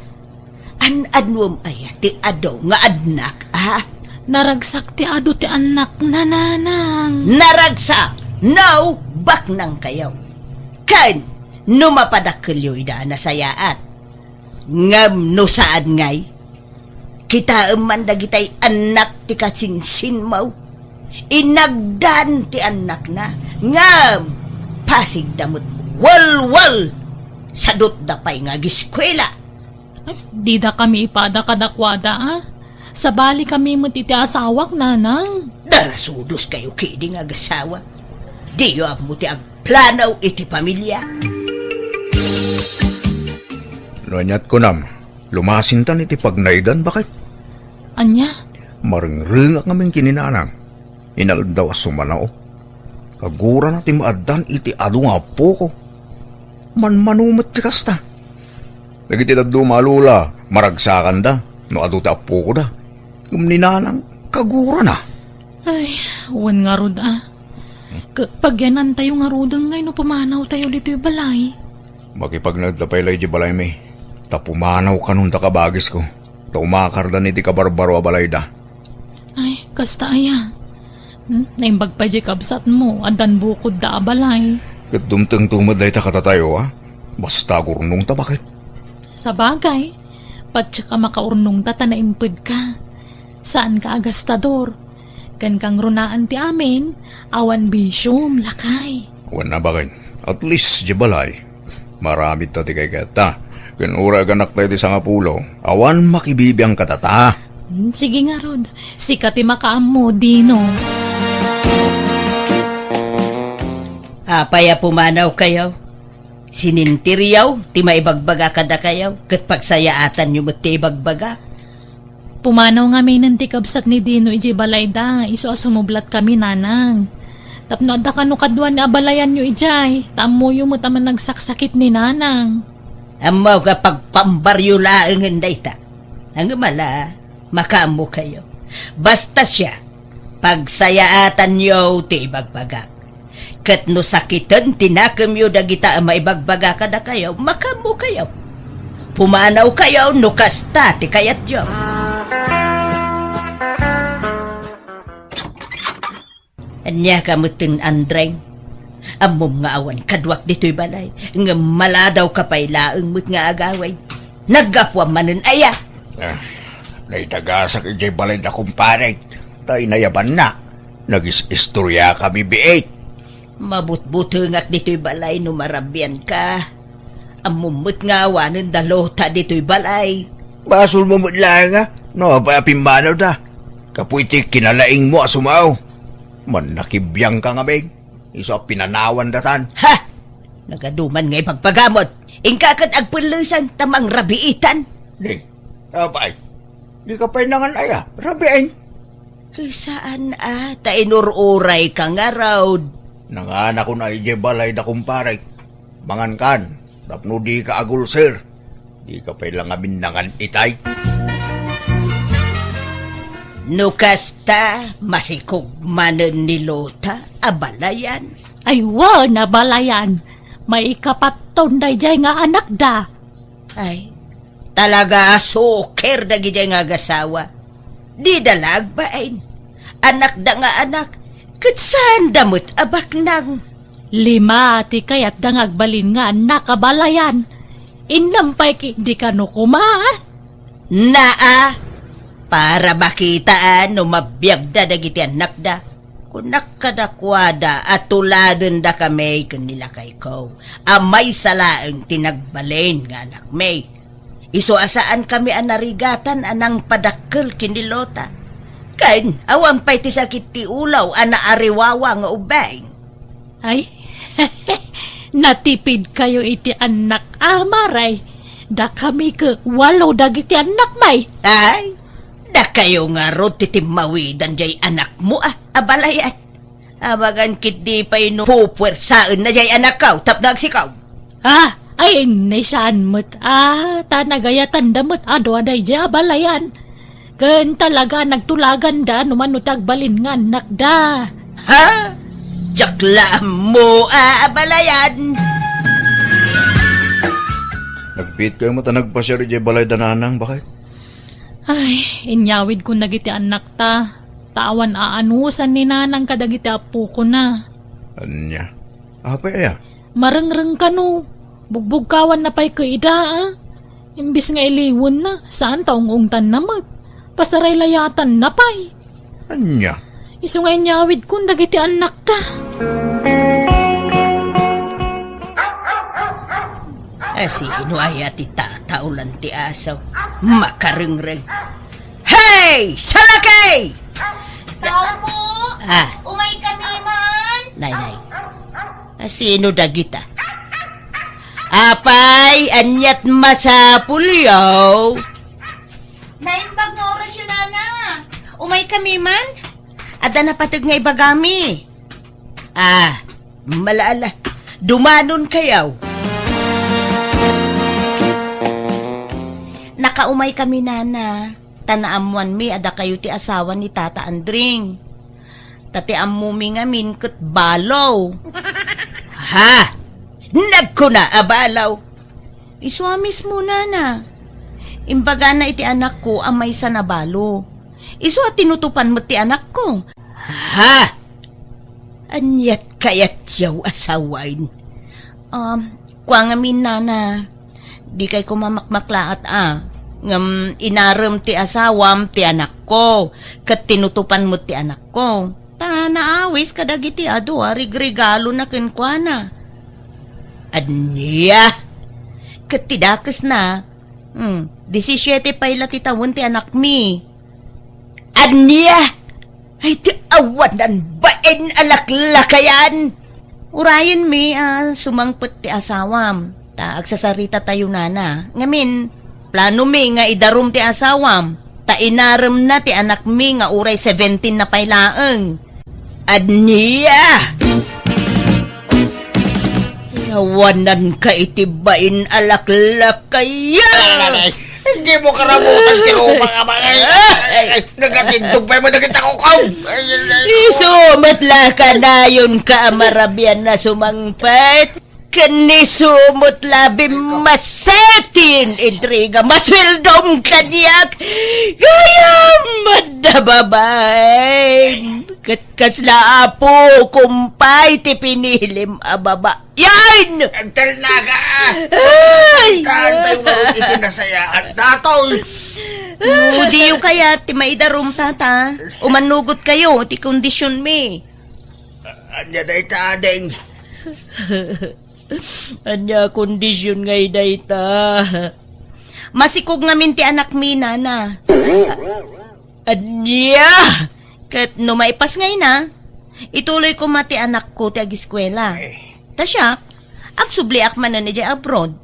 An-anuem aya ti adu nga annak, a? Naragsak ti adu ti annakna, nanang. Naragsak? No, baknang kayo. Ken, no mapadakkelyo ida a nasayaat. Ngem no saan ngay, kitaem man dagitay annak ti kasinsinmo. Inagdan ti annakna, ngem pasigda met walwal. Sadutda pay nga agiskuela. Ay, dida kami ipada kadakuada, a. Sabali kami met iti asawak, nanang. Darasudos kayo kidi nga agasawa. Diyo ammo ti agplano iti pamilia. No aniat kunam, lumasintan iti pagnaedan, baket. Ania? Marengrengak ngamin ken ni nanang. Inaldaw a sumanaw. Kagurana ti maaddan iti adu nga appoko. Manmano met ti kasta. Dagiti dadduma a lola, maragsakanda no adu ti appokoda. Ngem ni nanang, kagurana. Ay, wen ngarud, a. Ket pagyanantayo ngaruden ngay no pumanawtayo ditoy balay. Makipagnaedda pay la idiay balaymi, ta pumanaw kanon ta kabagisko, ta umakardan iti kabarbaro a balayda. Ay, kasta aya. Hmm? Naimbag pay diay kabsatmo, addan bukodda a balay. Ket dumtengto met dayta kadatayo, a? Basta agurnongta, baket. Sabagay, patse ka makaurnongta ta naimpedka. Saanka a gastador. Ken kangrunaan ti amin, awan bisiom, lakay. Wen a, baket. At least, di balay. Maramidta ti kaykayatta. Ken uray aganakta iti sangapulo, awan makibibiang kadata. Hmm, sige ngarud. Sika ti makaammo, Dino. Apay a pumanawkayo? Sinintiryo ti maibagbaga kadakayo, ket pagsayaatanyo met ti ibagbaga. Pumanaw ngaminen ti kabsat ni Dino idiay balayda, isu a sumublatkami, nanang. Tapno adda kano kadua ni abalayanyo idiay, ta ammoyo met a managsaksakit ni nanang. Ammok a pagpambaryo laengen dayta. Ngem ala, makaammokayo. Basta siak, pagsayaatanyo ti ibagbagak. Ket no sakiten ti nakemyo dagita a maibagbaga kadakayo, makaammokayo. Pumanawkayo no kasta ti kayatyo. Ania ka metten, Andreng? Ammom nga awan kaduak ditoy balay, ngem maladawka pay laeng met nga agawid. Naggapuam manen aya? Ah, naitagasak idiay balay da kumparek, ta inayabanna. Nagis-istoriakami biit. Mabutbutengak ditoy balay no marabianka. Ammom met nga awanen da Lota ditoy balay. Basolmo met laeng a no apay a pimmanawda. Gapu iti kinalaingmo a sumaw. Mannakibiangka ngamin, isu a pinanawan datan. Ha! Nagaduman nga ipagpagamot. Inka ket agpellesan ta mangrabiitan. Ni, apay, dika pay nangan aya, rabiin? Saan a, ta inur-urayka ngarud. Nanganakon a idiay balay da kumparek. Mangankan, tapno dika agulsir. Dika pay la ngamin nangan itay. No kasta, masikog manen ni Lota a balayan. Ay, wen a balayan. Maikapatton daydiay nga anakda. Ay, talaga a suker dagidiay nga agasawa. Dida la agbain. Anakda nga anak, ket saanda met a baknang. Lima ti kayatda nga agbalin nga annak a balayan. Innem pay ket di kano koma. Naa, para makitaan no mabiagda dagiti annakda. Kunak kadakuada a tuladendakami ken ni lakayko a maysa laeng ti nagbalin nga anakmi. Isu a saankami a narigatan a nangpadakkel ken ni Lota. Ken awan pay ti sakit ti ulo a naariwawa nga ubing. Ay, natipidkayo iti annak a maray. Dakami ket walo dagiti annakmi. Ay, dakayo ngarud ti timmawidan jay anakmo a, a balayan. Amangan ketdi pay no pupuersaenna jay anakko tapno agsikaw. Ah, ay, ni saan met a, ta nagayatanda met a dua daydiay a balayan. Ken talaga nagtulaganda no mano ti agbalin nga annakda. Ha? Diak la ammo a abalayan. Nagbiit kayo met a nagpasiar idiay balay da nanang, bakit? Ay, inyawidkon dagiti annakta. Ta awan aanusan ni nanang kadagiti appokona. Ania? Apay aya? Marengreng kano. Bugbugkawanna pay ket ida, a. Imbes nga iliwenna, saan ta ung-ungtanna met. Pasaraylayatanna pay. Ania? Isu nga inyawidkon dagiti annakta. Asino aya ti tataulan ti aso? Makarengreng. Hey! Salakey! Tao po! Ah. Umay kami man! Nay, nay. Asino dagita? Apay, aniat masapulyo? Naimbag nga orasyo, nana. Umay kami man? Adda napateg nga ibagami. Ah, malaala. Dumanon kayaw. Nakaumay kami, nana. Ta naammoanmi a dakayo ti asawa ni Tata Andring. Ta ti ammomi ngamin ket balo. Ha? Nagkuna a balo? Isu a mismo, nana. Imbagana iti anakko a maysa a balo. Isu a tinutopan met ti anakko. Ha? Aniat kayatyo a sawen? Um, kua ngamin, nana, dikay koma makmaklaat a, ngem inarem ti asawam ti anakko, ket tinutopan met ti anakko. Ta naawis kadagiti adu a rigregalona kenkuana. Ania? Ket ti dakesna, hmm, disisiete pay la ti tawen ti anakmi. Ania? Ay, ti awanan bain a laklakayan! Urayenmi a sumangpet ti asawam, ta agsasaritatayo, nana. Ngamin, planomi nga idarum ti asawam, ta inaremna ti anakmi nga uray seventeen na pay laeng. Ania? Yawananka iti bain a laklakayan! Ay, ay, ay. Dimo karabutan ti ruma nga bagay. Ay, ay, nagatindog pay mo dagiti kukaw. Ay, ay, ay. Isu met la kanayonka a marabian a sumangpet. Ken isu met la bimmaset ti intriga. Masueldom kaniak. Gayam met da babae. Ket kasla apo kumpay ti pinilim a baba. Yan! Agtalnaga! Ay! Taantayo ngarud iti nasayaan. Datoy! No, diyo kayat ti maidarum, tata. Umanugot kayo ti kondisyonmi. Ania dayta, ading? Ania kondisyon nga idayta? Masikog ngamin ti anakmi, nana. Ania? Ket no maipasngayna, ituloy koma ti anakko ti agiskuela. Ay. Ta siak, agsubliak manen idiay abroad.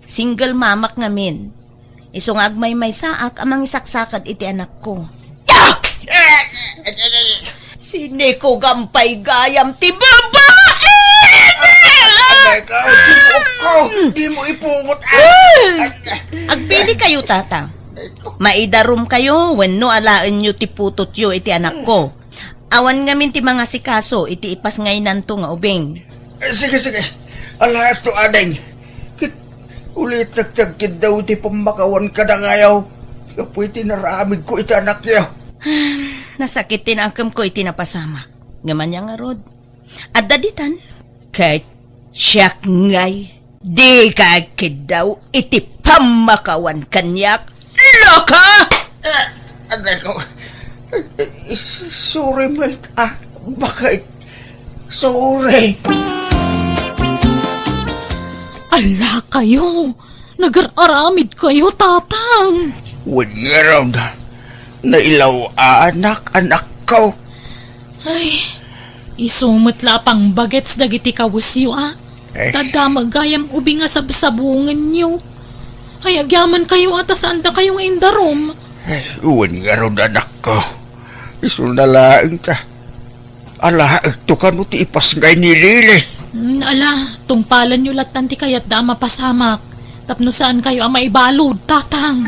Single mamak ngamin. Isu nga agmaymaysaak a mangisaksakad iti anakko. Ah! Sinikugan pay gayam ti babae! Anay ka, di mo ko, di mo ipungot, ah! Agpili kayo, tata. Maidarum kayo, wenno alaenyo ti putotyo iti anakko. Awan ngamin ti mangasikaso iti ipasngaynanto nga ubing. Eh, sige, sige. Alaekto, ading. Ket ulitek ti agkiddaw iti pammakawan kadakayo gapu iti naramidko iti anakyo. Nasakit ti naangkemko iti napasamak. Ngem ania ngarud? Adda ditan. Ket siak ngay, dika agkiddaw iti pammakawan kaniak. Loka! Ah, aray ko. Sorry, Mel. Ah, bakit? Sorry. Ala kayo! Nagar-aramid kayo, Tatang! Wen ngarud, nailaw anak, anakko. Ay, isu met la a pangbagets dagiti kawesyo, a. Eh. Tadda met gayam ubing a sabsabungenyo. Ay, agyaman kayo a ta saan dakayo nga indarum. Eh, wen ngarud, anakko. Isuna laeng ta. Alaekto kano ti ipasngay ni Lily. Hmm, ala, tungpalanyo lattan ti kayatda a mapasamak. Tapno saan kayo a maibalud, Tatang.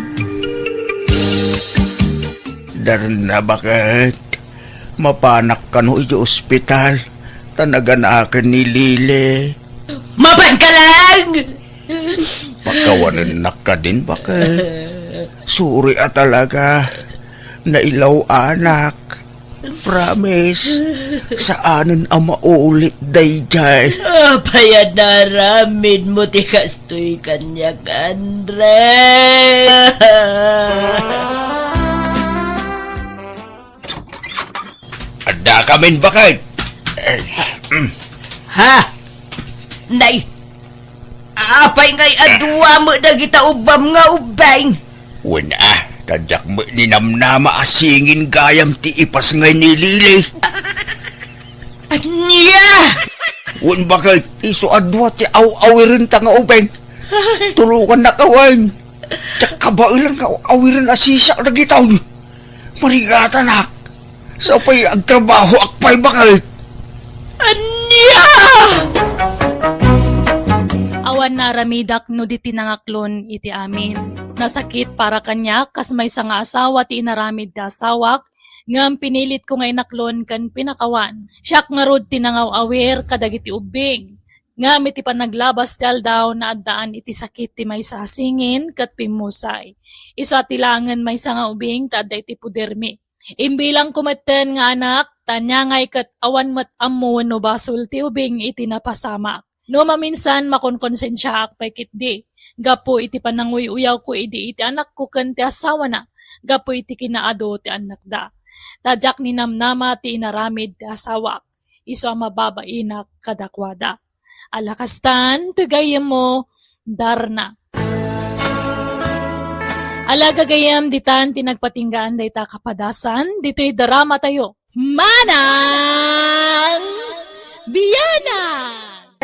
Darna, baket. Mapanak kano iti ospital, ta naganaken ni Lily. Mapanka lang! Pakawanennak kadin, baket. Sorry a talaga. Nailaw-anak. Promise, saanen a maulit daydiay. Apay a naaramidmo ti kastoy kaniak, Andre? Adda kamin, baket. Eh, mm. Ha? Nay, apay ngay adua met dagita ubbam nga ubbing? Wen a, ta diak met ninamnama a singin gayam ti ipas ngay ni Lily. Ania? Wen, baket, isu a dua ti aw-awirenta nga ubbing. Tulongannaka wen. Diak kabaelan nga aw-awiren a sisiak dagitoy. Marigatanak. Sapay agtrabahoak pay, baket. Ania? Awan naaramidak no di ti nangaklon iti amin. Nasakit para kaniak kas maysa nga asawa ti inaramid ti asawak, ngem pinilitko nga inaklon ken pinakawan. Siak ngarud ti nangaw-awir kadagiti ubbing. Ngem iti panaglabas ti aldaw, naaddaan iti sakit ti maysa a singin ket pimmusay. Isu a ti laengen maysa nga ubing ti adda iti podermi. Imbilangko metten nga anak, ta ania ngay ket awan met ammo wenno basol ti ubing iti napasamak. No maminsan, makonkonsensiaak pay ketdi, gapu iti pananguy-uyawko idi iti anakko ken ti asawana, gapu iti kinaadu ti annakda. Ta diak ninamnama ti inaramid ti asawak, isu a mababainak kadakuada. Ala kastan, toy gayyemmo, Darna. Ala gagayyem, ditan ti nagpatinggaan dayta kapadasan, ditoy dramatayo. Manang Bianang!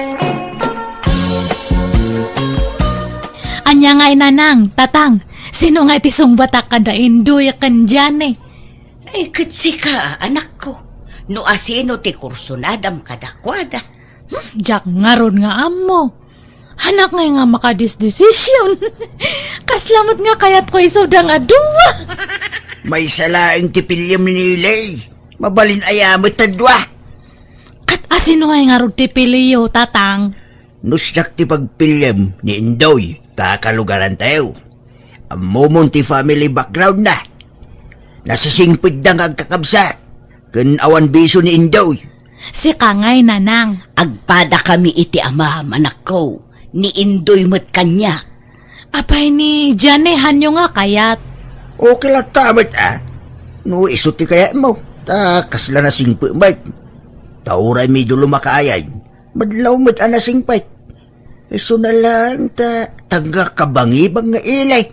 Ania ngay, Nanang, Tatang, sino ngay ti sungbatak kada Indoy ken Jane? Ay, ket sika, anakko. No asino ti kursunadam kadakuada? Hmm, diak ngarud nga ammo. Anak ngay nga makadisdesisyon. Kasla met nga kayatko isuda nga dua. Maysa laeng ti piliem ni Lily. Mabalin aya met ta dua? Ket asino ngay ngarud ti piliyo, Tatang? No siak ti pagpiliem ni Indoy, ta kalugarantayo. Ammomon ti family background na. Nasisingpetda nga agkakabsat, ken awan bisio ni Indoy. Sika ngay, Nanang. Agpadakami iti amam, anakko. Ni Indoy met kaniak. Apay ni Jane, hanyo nga kayat? Okay latta met a. No isu ti kayatmo, ta kasla nasingpet met. Ta uray medyo lumakayan, madlaw met a nasingpet. Isuna laeng ta tagga kabangibang nga ili.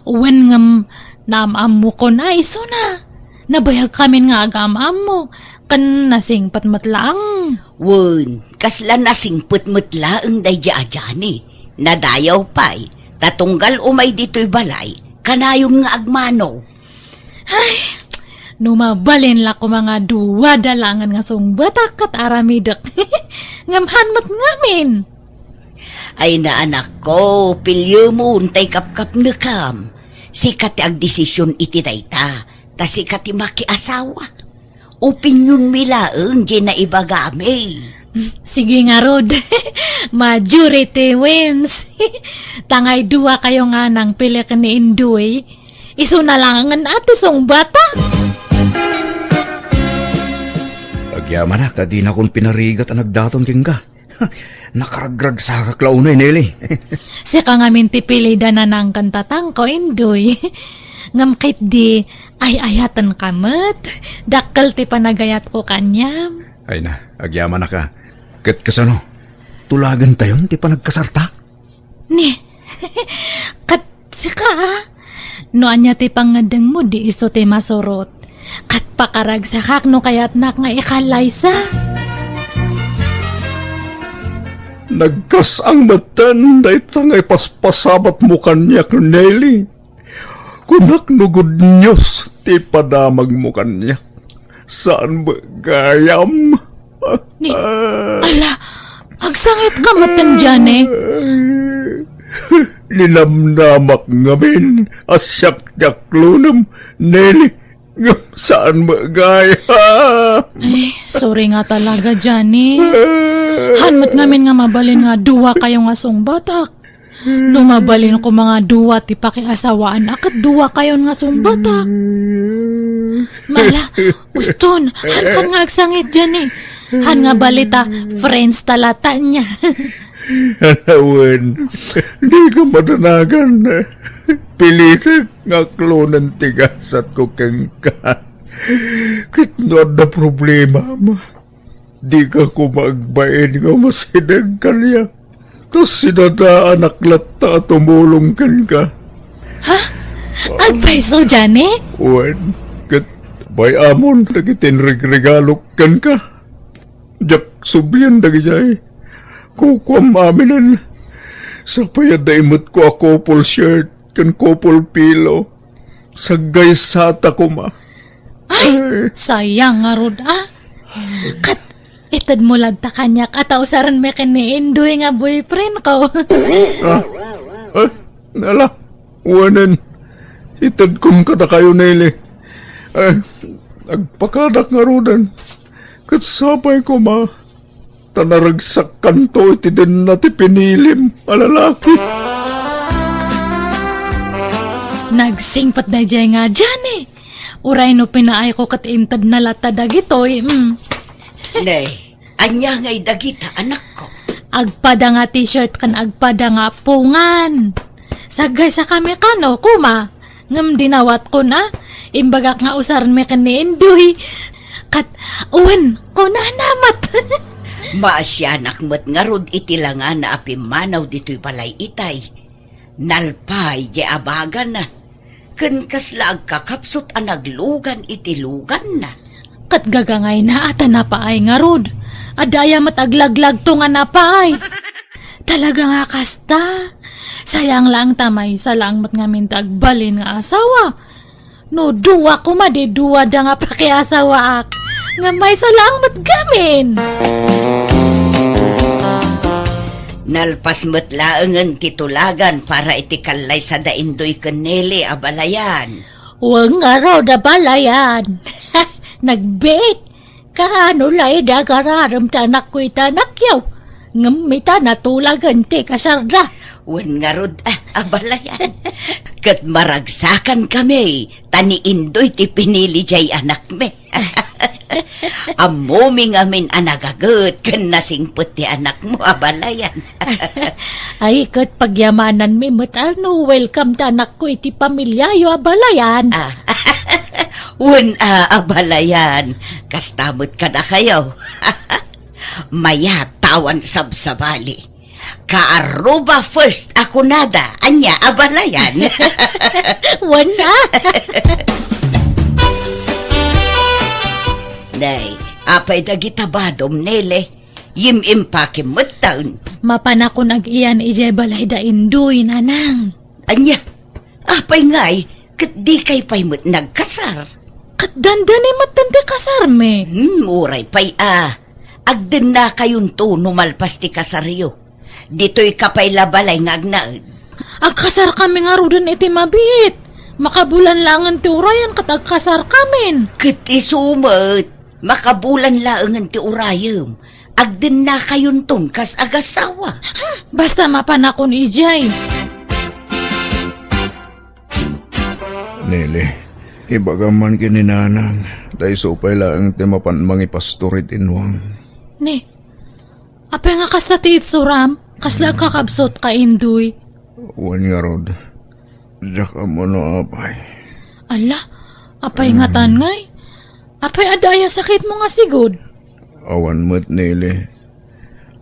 Wen ngem, naam-ammokon a isuna. Nabayagkamin nga agaam-ammo, ken nasingpet met laeng. Wen, kasla nasingpet met laeng daydi a Jane. Nadayaw pay, ta tunggal umay ditoy balay, kanayon nga agmano. Ay, no mabalin la koma nga dua da laengen nga sungbatak ket aramidek. Ngem han met ngamin. Ay, naanakko, piliemon tay kapkapnekam. Sika ti agdesisyon iti dayta, ta sika ti makiasawa. Opinionmi laeng diay naibagami. Sige ngarud. Majority wins. Tangay dua kayo nga nangpili ken ni Indoy. Isuna laengen a ti sungbatak. Agyamanak a dinakon pinarigat a nagdaton kenka. Nakaragragsakak la unay, Nelly. Sika ngamin ti pilida, Nanang ken Tatangko, Indoy. Ngem ketdi, ay-ayatenka met. Dakkel ti panagayatko kaniam. Ay na, agyamanak a. Ket kasano? Tulagentayon ti panagkasarta? Ni, ket sika, a? No ania ti pangngeddengmo, di isu ti masurot. Ket pakaragsakak no kayatnak nga ikallaysa. Nagkas-ang metten dayta nga ipaspasabatmo kaniak, Nelly. Kunak no good news ti padamagmo kaniak. Saan met gayam? Ni, ala, agsangitka metten, Jane. Ninamnamak ngamin a siak ti aklonem, Nelly. Ngem saan met gayam. Ay, sorry nga talaga, Johnny. Han met ngamin nga mabalin nga dua kayo nga sungbatak. No mabalin ko nga dua ti pakiasawaan, a ket dua kayon nga sungbatak. Mala, uston, han kan nga agsangit, Johnny. Han nga balita, friends ta latta ania. Wen, dika madanagan. Pilitek nga aklonen ti gasatko kenka. Ket no adda problemam, dika koma agbain nga umasideg kaniak. Ta sinadaanak latta a tumulong kenka. Ha? Agpayso, Johnny? Wen, ket bay-amon dagiti inregregalok kenka. Diak sublien dagidiay. Kukuam aminen. Sapay adda imetko a couple shirt ken couple pillow. Saggaysata koma. Ay, sayang ngarud, a. Ket itedmo latta kaniak a ta usarenmi ken ni Indoy nga boyfriendko. Ah? Ah? Ala, wanen. Itedkon kadakayo, Nelly. Ay, agpakadak ngaruden. Ket sapay koma. Ta naragsakkanto iti denna ti pinilim a lalaki. Nagsingpet daydiay nga Johnny. Uray no pinaayko ket intedna latta dagitoy, mm. Nay, ania ngay dagita, anakko? Agpada nga t-shirt ken agpada nga apungan. Saggaysakami kano, kuma. Ngem dinawatkon a, imbagak nga usarenmi ken ni Indoy. Ket, wen, kunana met. Maasianak met ngarud iti langana a pimmanaw ditoy balay itay. Nalpay diay abagana. Ken kasla agkakapsut a naglugan iti luganna. Ket gagangayna a ta napaay ngarud. Adda aya met aglaglagto nga napaay. Talaga nga kasta. Sayang laeng ta maysa laeng met ngamin ti agbalin nga asawa. No dua koma di duada nga pakiasawaak, nga maysa laeng met ngamin. Nalpas met laengen ti tulagan para iti kallaysa da Indoy ken Nelly a balayan. Wen ngarud a balayan. Nagbiit. Kaano la idi agararem ti anakko iti anakyo? Ngem ita natulagen ti kasarda. Wen ngarud, a, abalayan. Ket maragsakankami, ta ni Indoy ti pinili diay anakmi. Ammomi ngamin a nagaget ken nasingpet ti anakmo, abalayan. Ay, ket pagyamananmi met a no welcome ti anakko iti pamiliayo, abalayan. Ah, wen a, abalayan. Kasta met kadakayo. Mayat ta awan sabsabali. Kaaruba first a kunada, ania, abalayan. Wen a. Nay, apay dagita badom, Nele? Yim-impakem metten. Mapanakon ag-iyan idiay balay da Indoy, Nanang. Ania? Apay ngay, ket dikay pay met nagkasar? Ket dandani metten ti kasarmi. Hmm, uray pay a. Agdennakayonto no malpas ti kasaryo. Ditoyka pay la balay nga agnaed. Agkasarkami ngaruden iti mabiit. Makabulan laengen ti urayan ket agkasarkamin. Ket isu met, makabulan laengen ti urayem. Agdennakayonton kas agasawa. Hmm, basta mapanakon idiay. Nele, ibagam man ken ni Nanang, ta isu pay laeng ti mapan mangipastor iti innuam. Ne, apay nga kasta ti itsuram? Kasla agkakabsut ka, Indoy? Wen ngarud, diak ammo no apay. Ala, apay ngatan ngay? Apay adda aya sakitmo nga sigud? Awan met, Nele.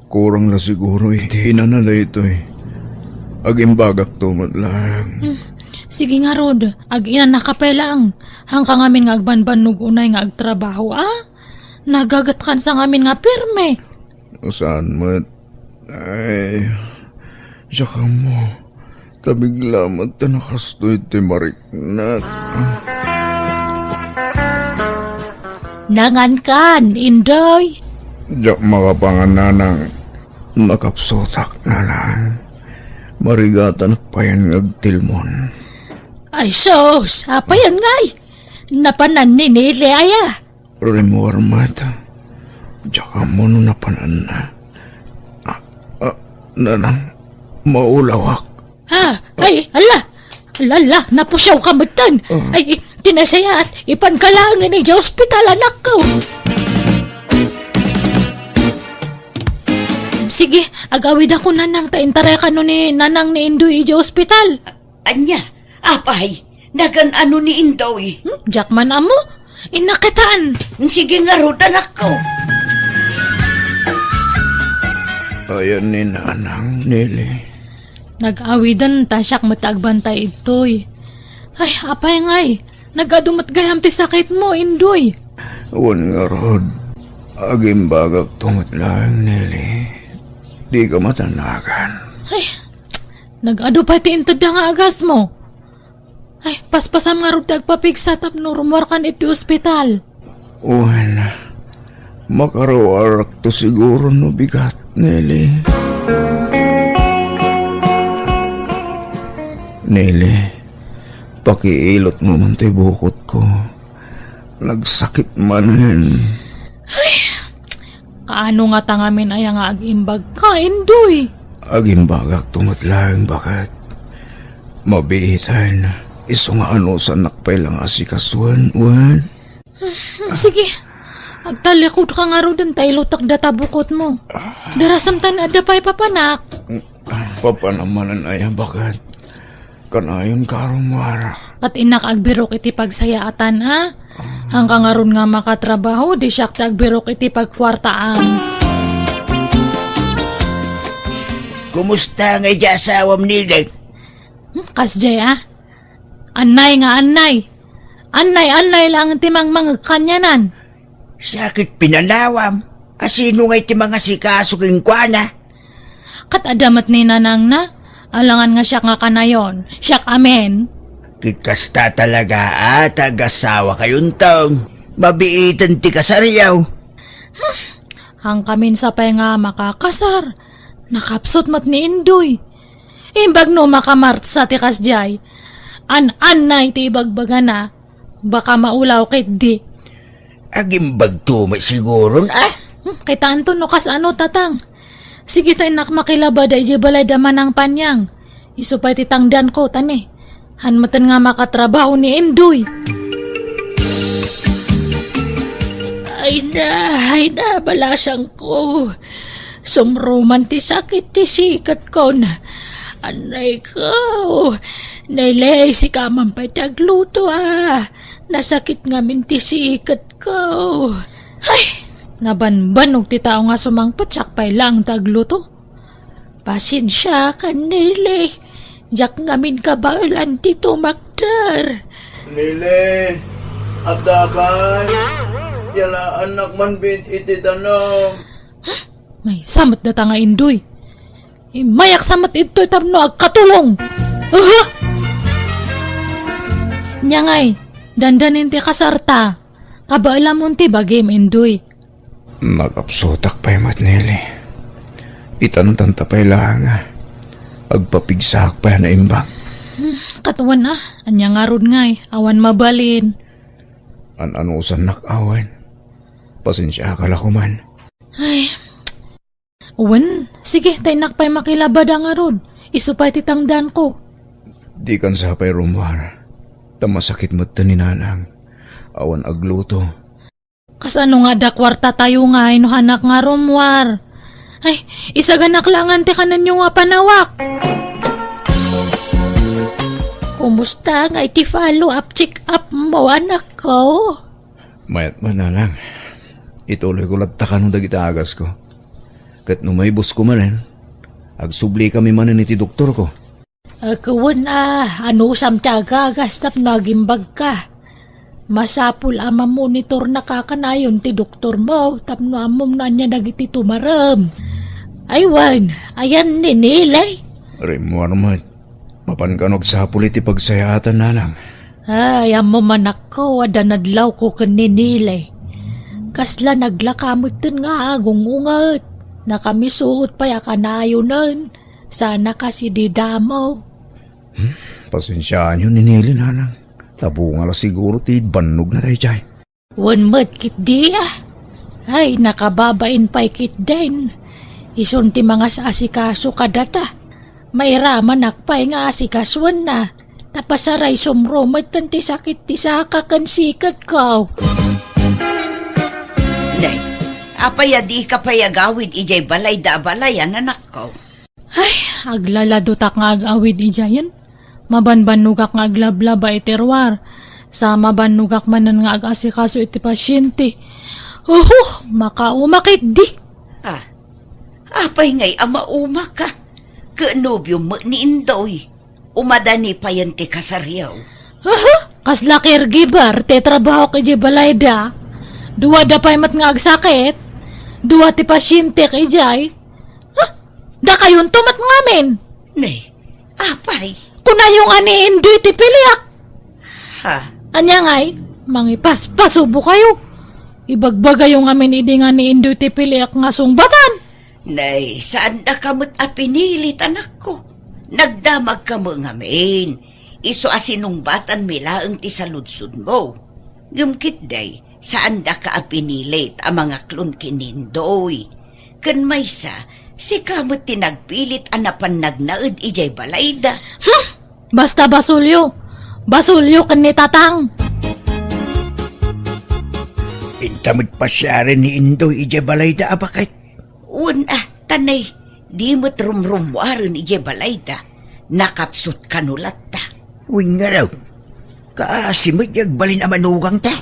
Kurang la siguro iti inana daytoy. Agimbagakto met laeng. Hmm. Sige ngarud, ag-inanaka pay laeng. Haanka ngamin nga agbanbannog unay nga agtrabaho, a? Nagagetkansa ngamin nga pirme. Saan met? Ay, diak ammo. Ta bigla met ta nakastoy ti mariknak. Nangankan, Indoy? Diak makapangan, Nanang. Nakapsutak, Nanang. Marigatanak payen nga agtilmon. Ay, sus! Apayen ngay? Napanan ni Nili aya? Rimmuar met. Diak ammo no napananna. Ah, ah, nanang, maulawak. Ha? Ay, ala! Ala, ala, napusiaw ka metten. Ah. Ay, ti nasayaat, ipan ka laengen idiay ospital, anakko. Sige, agawidakon, nanang, ta intarayakon ni nanang ni Indoy idiay ospital. Ania? Apay, nagan-ano ni Indoy? Hmm, diak man ammo. Innak kitaen. Sige ngarud, anakko. Ayan ni nanang, Nili. Nag-awiden ta siak met agbantay idtoy. Ay, apay ngay, nag-adu met gayam ti sakitmo, Indoy. Wen ngarud, agimbagakto met laeng, Nili. Dika matanagan. Ay, nag-adu pay ti intedda nga agasmo. Ay, paspasam ngarud ti agpapigsa tapno rummuarkan iti ospital. Wen, makaruarakto siguro no bigat, Nili. Nili, pakiilotmo man ti bukotko. Nagsakit manen. Kaano ngata ngamin aya nga agimbagka, Indoy? Agimbagakto met laeng, baket. Mabiitan, isu nga anusannak pay la nga asikasuen, wen? Sige, agtalikodka ngaruden ta ilutek data bukotmo. Darasem ta ni adda pay papanak. Papanam manen aya, baket. Kanayon ka, Romar. Ket innak agbirok iti pagsayaatan, a? Hangka ngarud nga makatrabaho, di siak ti agbirok iti pagkuartaan. Kumusta nga idiay asawam, Nili? Hmm, kasdiay, a? Annay nga annay. Annay, annay laeng ti mangmangeg kanianan. Sakit pinanawam. A, sino ngay ti mangasikaso kenkuana? Ket adda met ni nanangna, alangan nga siak nga kanayon, siak amin. Ket kasta talaga a, ta agasawakayonto. Mabiiten ti kasaryo. Hangkamin sa pay nga makakasar, nakapsut met ni Indoy. Imbag no makamartsa ti kasdiay, an-annay ti ibagbagana, baka maulaw ketdi. Agimbagto met siguron, a? Hmm, kitaenton no kasano, tatang. Sige ta innak makilabada idiay balay da Manang Panyang. Isu pay ti tangdanko, tani. Han metten nga makatrabaho ni Indoy. Ay na, ay na, balasangko. Sumruman ti sakit ti siketkon. Annay ko. Nili, sika man pay ti agluto, a. Nasakit ngamin ti siketko. Ay, nabanbanog ti tao nga sumangpet, siak pay laeng ti agluto. Pasensiakan, Nili. Diak ngamin kabaelan ti tumakder. Nili, addakan. Yalaannak man bit iti danum. Maysa met data nga Indoy. Immayak sa met idtoy tapno agkatulong. Aha! Nia ngay, dandanin ti kasarta. Kabaelamon ti bagim, Indoy. Makapsutak pay met, Nili. Itantanta pay laeng a. Agpapigsaak pay a naimbag. Hmm, ket wen a, ania ngarud ngay, awan mabalin. An-anusannak awan. Pasensiaka la koman. Ay. Wen, sige, ta innak pay makilabada ngarud. Isu pay ti tangdanko. Dikan sa pay rummuar. Ta masakit met ti ni nanang. Awan agluto. Kasano nga adda kuartatayo ngay no hanak nga rummuar? Ay, isaganak laengen ti kanenyo nga panawak. Kumusta ngay ti follow-up check-up mo, anakko? Mayat met, nanang. Ituloyko latta kano dagiti agasko. Ket no maibusko manen, agsublikami manen iti doktorko. Ket wen a, anusam ti agagas tapno agimbagka? Masapul a mamonitornaka kanayon ti doktormo tapno ammom no ania dagiti tumarem. Ay wen, ayan ni Nili? Rimmuar met. Mapan kano agsapul iti pagsayaatan, nanang. Ay, ammom, anakko, adda nadlawko ken ni Nili. Kasla naglaka metten nga agung-unget. Nakamisuot pay a kanayonen. Sana kas idi damo. Hmm? Pasensiaanyo ni Nili, nanang. Ta bunga la siguro ti bannogna daydiay. Wen met ketdi, a. Ay, nakababain pay ketdin. Isun ti mangas-asikaso kadata. Mairamanak pay nga asikasoenna. Ta pasaraysom met ti sakit ti saka ken siketko. Nay, apay a dika pay agawid idiay balayda a balayan, anakko? Ay, aglaladutak nga ag-awid idiayen. Mabanbannogak nga aglablaba iti ruar. Sa mabannogak manen nga ag-asikaso iti pasiente. Oho, makauma ketdi. Ah, apay ngay a maumaka? Ket nobiom met ni Indoy. Umadani payen ti kasaryo. Aha, kasla caregiver ti trabahok idiay balayda. Duada pay met nga agsakit. Dua ti pasientek idiay. Ha? Dakayonto met ngamin. Ne, apay? Kunayo nga ni Indoy ti piliak. Ha? Ania ngay, mangipaspasubo kayo. Ibagbagayo ngamin idi nga ni Indoy ti piliak nga sungbatan. Nay, saandaka met a pinilit, anakko. Nagdamagka met ngamin. Isu a sinungbatanmi laeng ti saludsodmo. Ngem ketdi, saandaka a pinilit a mangaklon ken ni Indoy. Ken maysa, sika met ti nagpilit a napan nagnaed idiay balayda. Hmm! Basta basolyo. Basolyo ken ni Tatang. Inta met pasiaren ni Indoy idiay balayda a baket. Wen a, ta nay, di met rumrummuaren idiay balayda. Nakapsut kano latta. Wen ngarud, kaasi met ti agbalin a manugangta.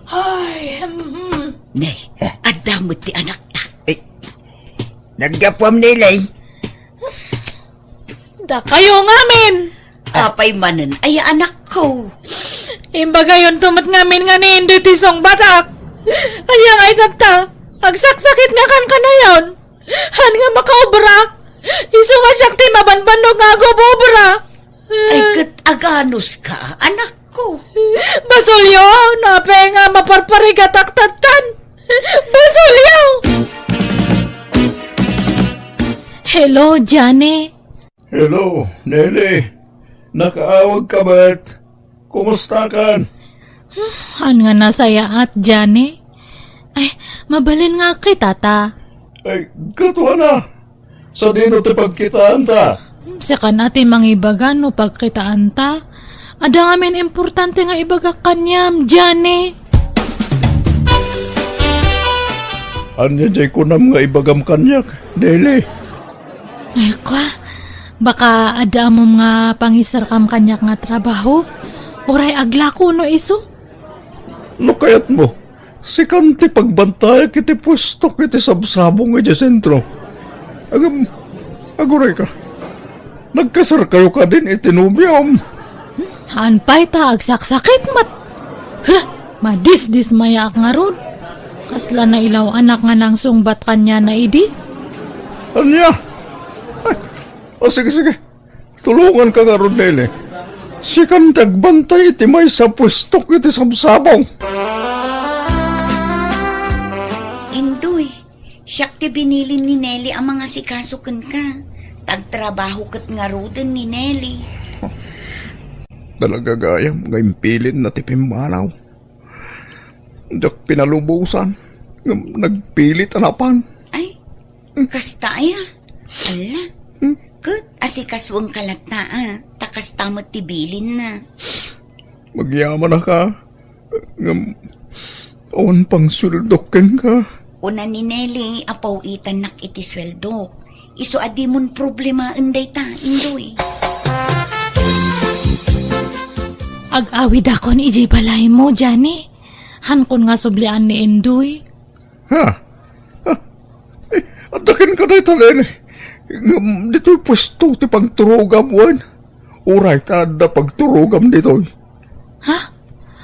Ay, mhm. Nay, adda met ti anakta. Eh, naggapuam, Nelly. Dakayo ngamin! Apay manen aya, anakko? Imbagayonto met ngamin nga ni Indoy ti sungbatak. Ania ngay tatta? Agsaksakit nga kankanayon. Han nga makaobra. Isu nga siak ti mabanbannog nga agobobra. Ay, ket aganuska, anakko? Basolyo, no apay nga maparparigatak tattan. Basolyo! Hello, Johnny. Hello, Nelly. Nakaawagka met? Kumustakan? Haan nga nasayaat, Johnny. Ay, mabalin nga agkitata. Ay, gaduana. Sadino ti pagkitaanta? Sikan a ti mangibaga no pagkitaanta. Adda ngamin importante nga ibagak kaniam, Johnny. Ania jay kunam nga ibagam kaniak, Nelly? Ay, kwa, baka adda ammom nga pangiserkam kaniak nga trabaho? Uray aglako no isu? No kayatmo, sikan ti pagbantayak iti puestok iti sabsabong idiay sentro. Agam, agurayka. Nagkasarkayo kadin iti nobiom? Haan pay ta agsaksakit met. Huh! Madisdismayaak ngarud. Kasla nailaw-anak nga nangsungbat kaniana idi. Ania? Ay, o, sige, sige. Tulonganka ngarud, Nelly. Sikan ti agbantay iti maysa a puestok iti sabsabong. Indoy, siak ti binilin ni Nelly a mangasikaso kenka. Ta agtrabaho ket ngaruden ni Nelly. Talaga gayam nga impilinna ti pimmanaw. Diak pinalubosan, ngem nagpilit a napan. Ay, kasta aya? Alla, hmm? Ket asikasoenka latta a, ta kasta met ti bilinna. Agyamanaka, ngem awan pang sueldok kenka. Kuna ni Nelly a paw-itannak iti sueldok. Isu a dimon problemaen dayta, Indoy. Ag-awidakon idiay balaymo, Johnny. Hankon nga sublian ni Indoy. Ha? Ha? Eh, adda kenka dayta, Nelly. Ngem ditoy puesto ti pagturogam wen? Uray ta adda pagturogam ditoy. Ha?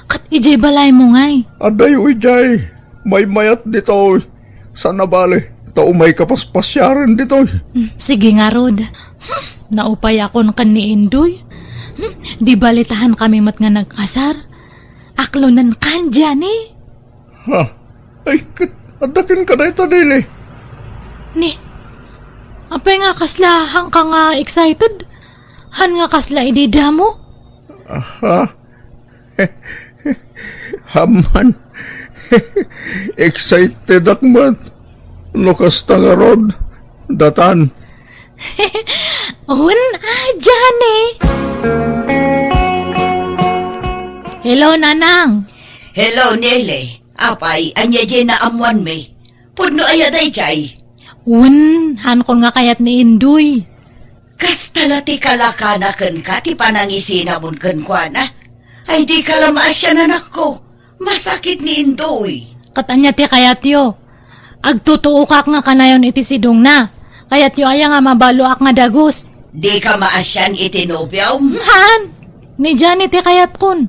Ket idiay balaymo ngay? Addayo idiay. Maymayat ditoy. Saan a bale, ta umayka paspasiaren ditoy. Hmm, sige ngarud. Hmm, naupayakon ken ni Indoy. Hmm, di bale ta hankami met nga nagkasar. Aklonenkan, Johnny. Ha? Ay, ket adda kenka dayta, Nelly. Ni, apay nga kasla hanka nga excited? Han nga kasla idi damo? Aha. Amman. Excited ak met. No kasta ngarud, datan. Wen, ah, Johnny. Hello, Nanang. Hello, Nele. Apay, ania diay naammoanmi? Pudno aya daydiay? Wen, haankon nga kayat ni Indoy. Kasta la ti kalakana kenka ti panangisinamon kenkuana. Ay, dika la maasian, anakko. Masakit ni Indoy. Ket ania ti kayatyo? Agtutuokak nga kanayon iti sidongna. Kayatyo aya nga mabaloak nga dagus? Dika maasian iti nobiom? Haan. Ni Johnny ti kayatkon.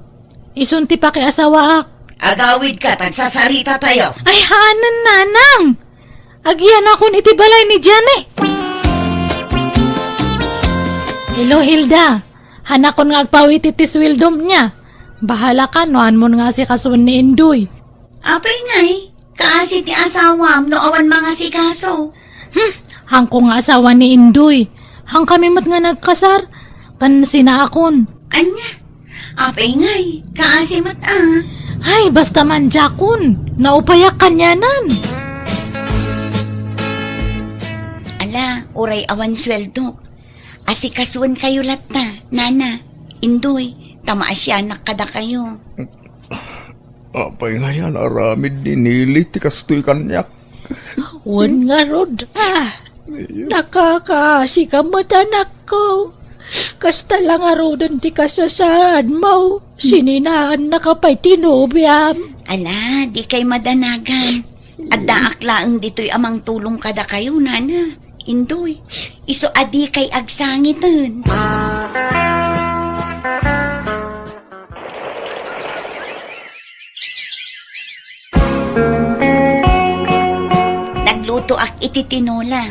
Isun ti pakiasawaak. Agawidka, tagsasaritatayo. Ay, haanen, Nanang! Agiyanakon iti balay ni Johnny. Hello, Hilda. Hanakon nga agpawit iti sueldom nia. Bahalaka no haanmon nga asikasuen ni Indoy. Apay ngay, kaasi ti asawam no awan mangasikaso. Hmm, haanko nga asawa ni Indoy. Haankami met nga nagkasar, ken sinaakon. Ania? Apay ngay, kaasi met a. Ay, basta man diakon. Naupayak kanianan. Ala, uray awan sueldok. Asikasuenkayo latta, Nana, Indoy, ta maasianak kadakayo. Apay ngay a naaramid ni Nili ti kastoy kaniak? Wen ngarud, ah, nakakaasika met, anakko. Kasta la ngaruden ti kasasaadmo, sininaannaka pay ti nobiam. Ala, dikay madanagan. Addaak laeng ditoy a mangtulong kadakayo, Nana, Indoy. Isu a dikay agsangiten. Naglutoak iti tinola.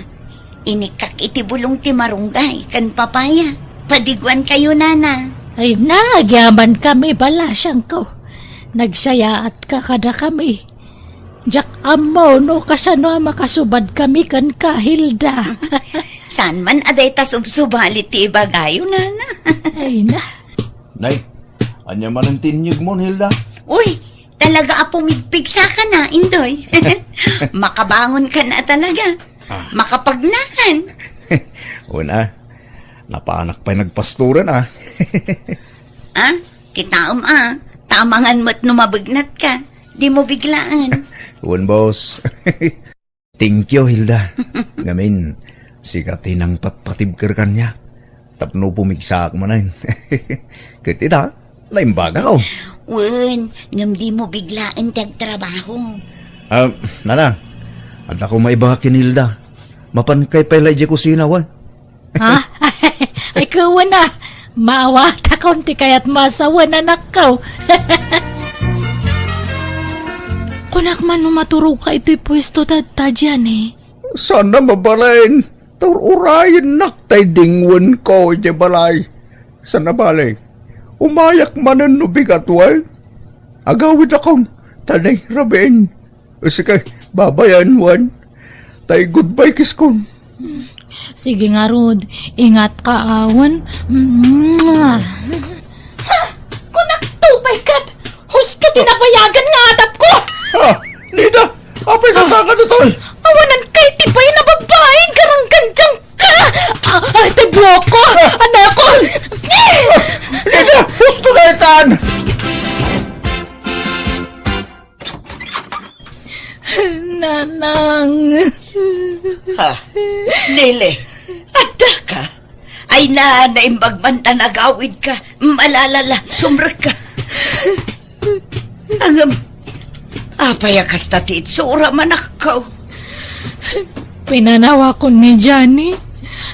Inikkak iti bulong ti marunggay ken papaya. Padiguankayo, Nana. Ay na, agyamankami, balasiangko. Nagsayaatka kadakami. Diak ammo no kasano a makasubadkami kenka, Hilda. Saan man a dayta subsubali ti ibagayo, Nana. Ay na. Nay, ania manen ti inyegmon, Hilda? Uy, talaga a pumigpigsaka na, Indoy. Makabangonka na talaga. Ah. Makapagnakan. Una, napaanak pay nagpastoran, ah. Ah, kitaem, ah. Tamangan met no mabegnatka. Dimo biglaen. Wen, boss. Thank you, Hilda. Ngamin, sika ti nangpatpatibker kaniak tapno pumigsaak manen. Ket ita, naimbagak. Wen, ngem dimo biglaen ti agtrabaho. Ah, Nana, addako maibagak ken Hilda. Mapankay pay la idiay kusina, wen? Ha? Ay, kuwen a. Maawatakon ti kayatmo a sawen, anakko. Kunak man no maturogka itoy puesto ta, ta diay, eh. Saan a mabalin. Tur-urayennak tay dingwenko idiay balay. Saan a bale, umayak manen no bigat, wen. Agawidakon, ta nairabiin. Sige, babayan, wen. Tay goodbye kiss kon. Sige ngarud, ingatka, a, wen. Mwah! Ha! Kunakto pay ket, husto ti nabayagan nga adapko! Ha! Nida! Apay ka, ah, kaka ditoy? Awanan kay ti pay na babaeng karanggandiang ka! Ah, ah, ti buhok ko! Ah! Anakon! Nida! Husto ka itan! Nanang. Ha? Lele, adda ka? Ay na, naimbag man ta nagawid ka. Malalala, sumrek ka. Ngem, apay a kasta ti itsura, manakkaw? Pinanawakon ni Johnny.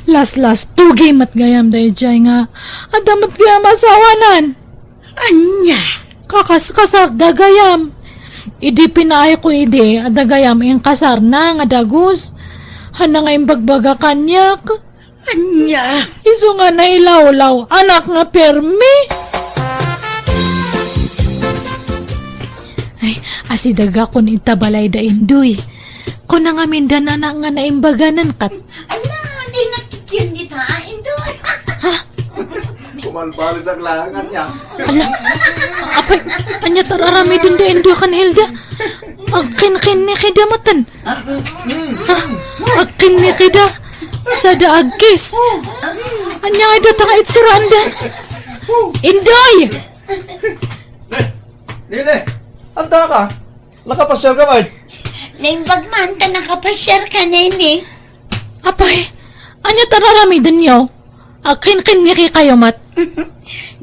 Laslastugi met gayam daydiay nga adda met gayam asawanan. Ania? Kakaskasarda gayam. Idi pinaayko idi, adda gayam inkasarna nga dagus. Haan nga imbagbagak kaniak. Ania? Isu nga nailawlaw-anak nga permi. Ay, asidegakon ita balay da Indoy. Kuna ngamin da Nana nga naimbaganan kat. Ala, di nakikyan dita, Indoy. Ha? Ni, Malbalisak lang, anya. Ala, apay, anya ti ar-aramiden da Indoy ken Hilda? Agkinkinnikida maten. Ha? Agkinnikida. Sada agkiss. Anya ngay data nga itsuraandan? Indoy! Nele, anta ka? Nakapasiar ka, bay? Naimbag man ta nakapasiar ka, Nele. Apay, anya ti ar-aramidenyo? Agkinkinniki kayo met.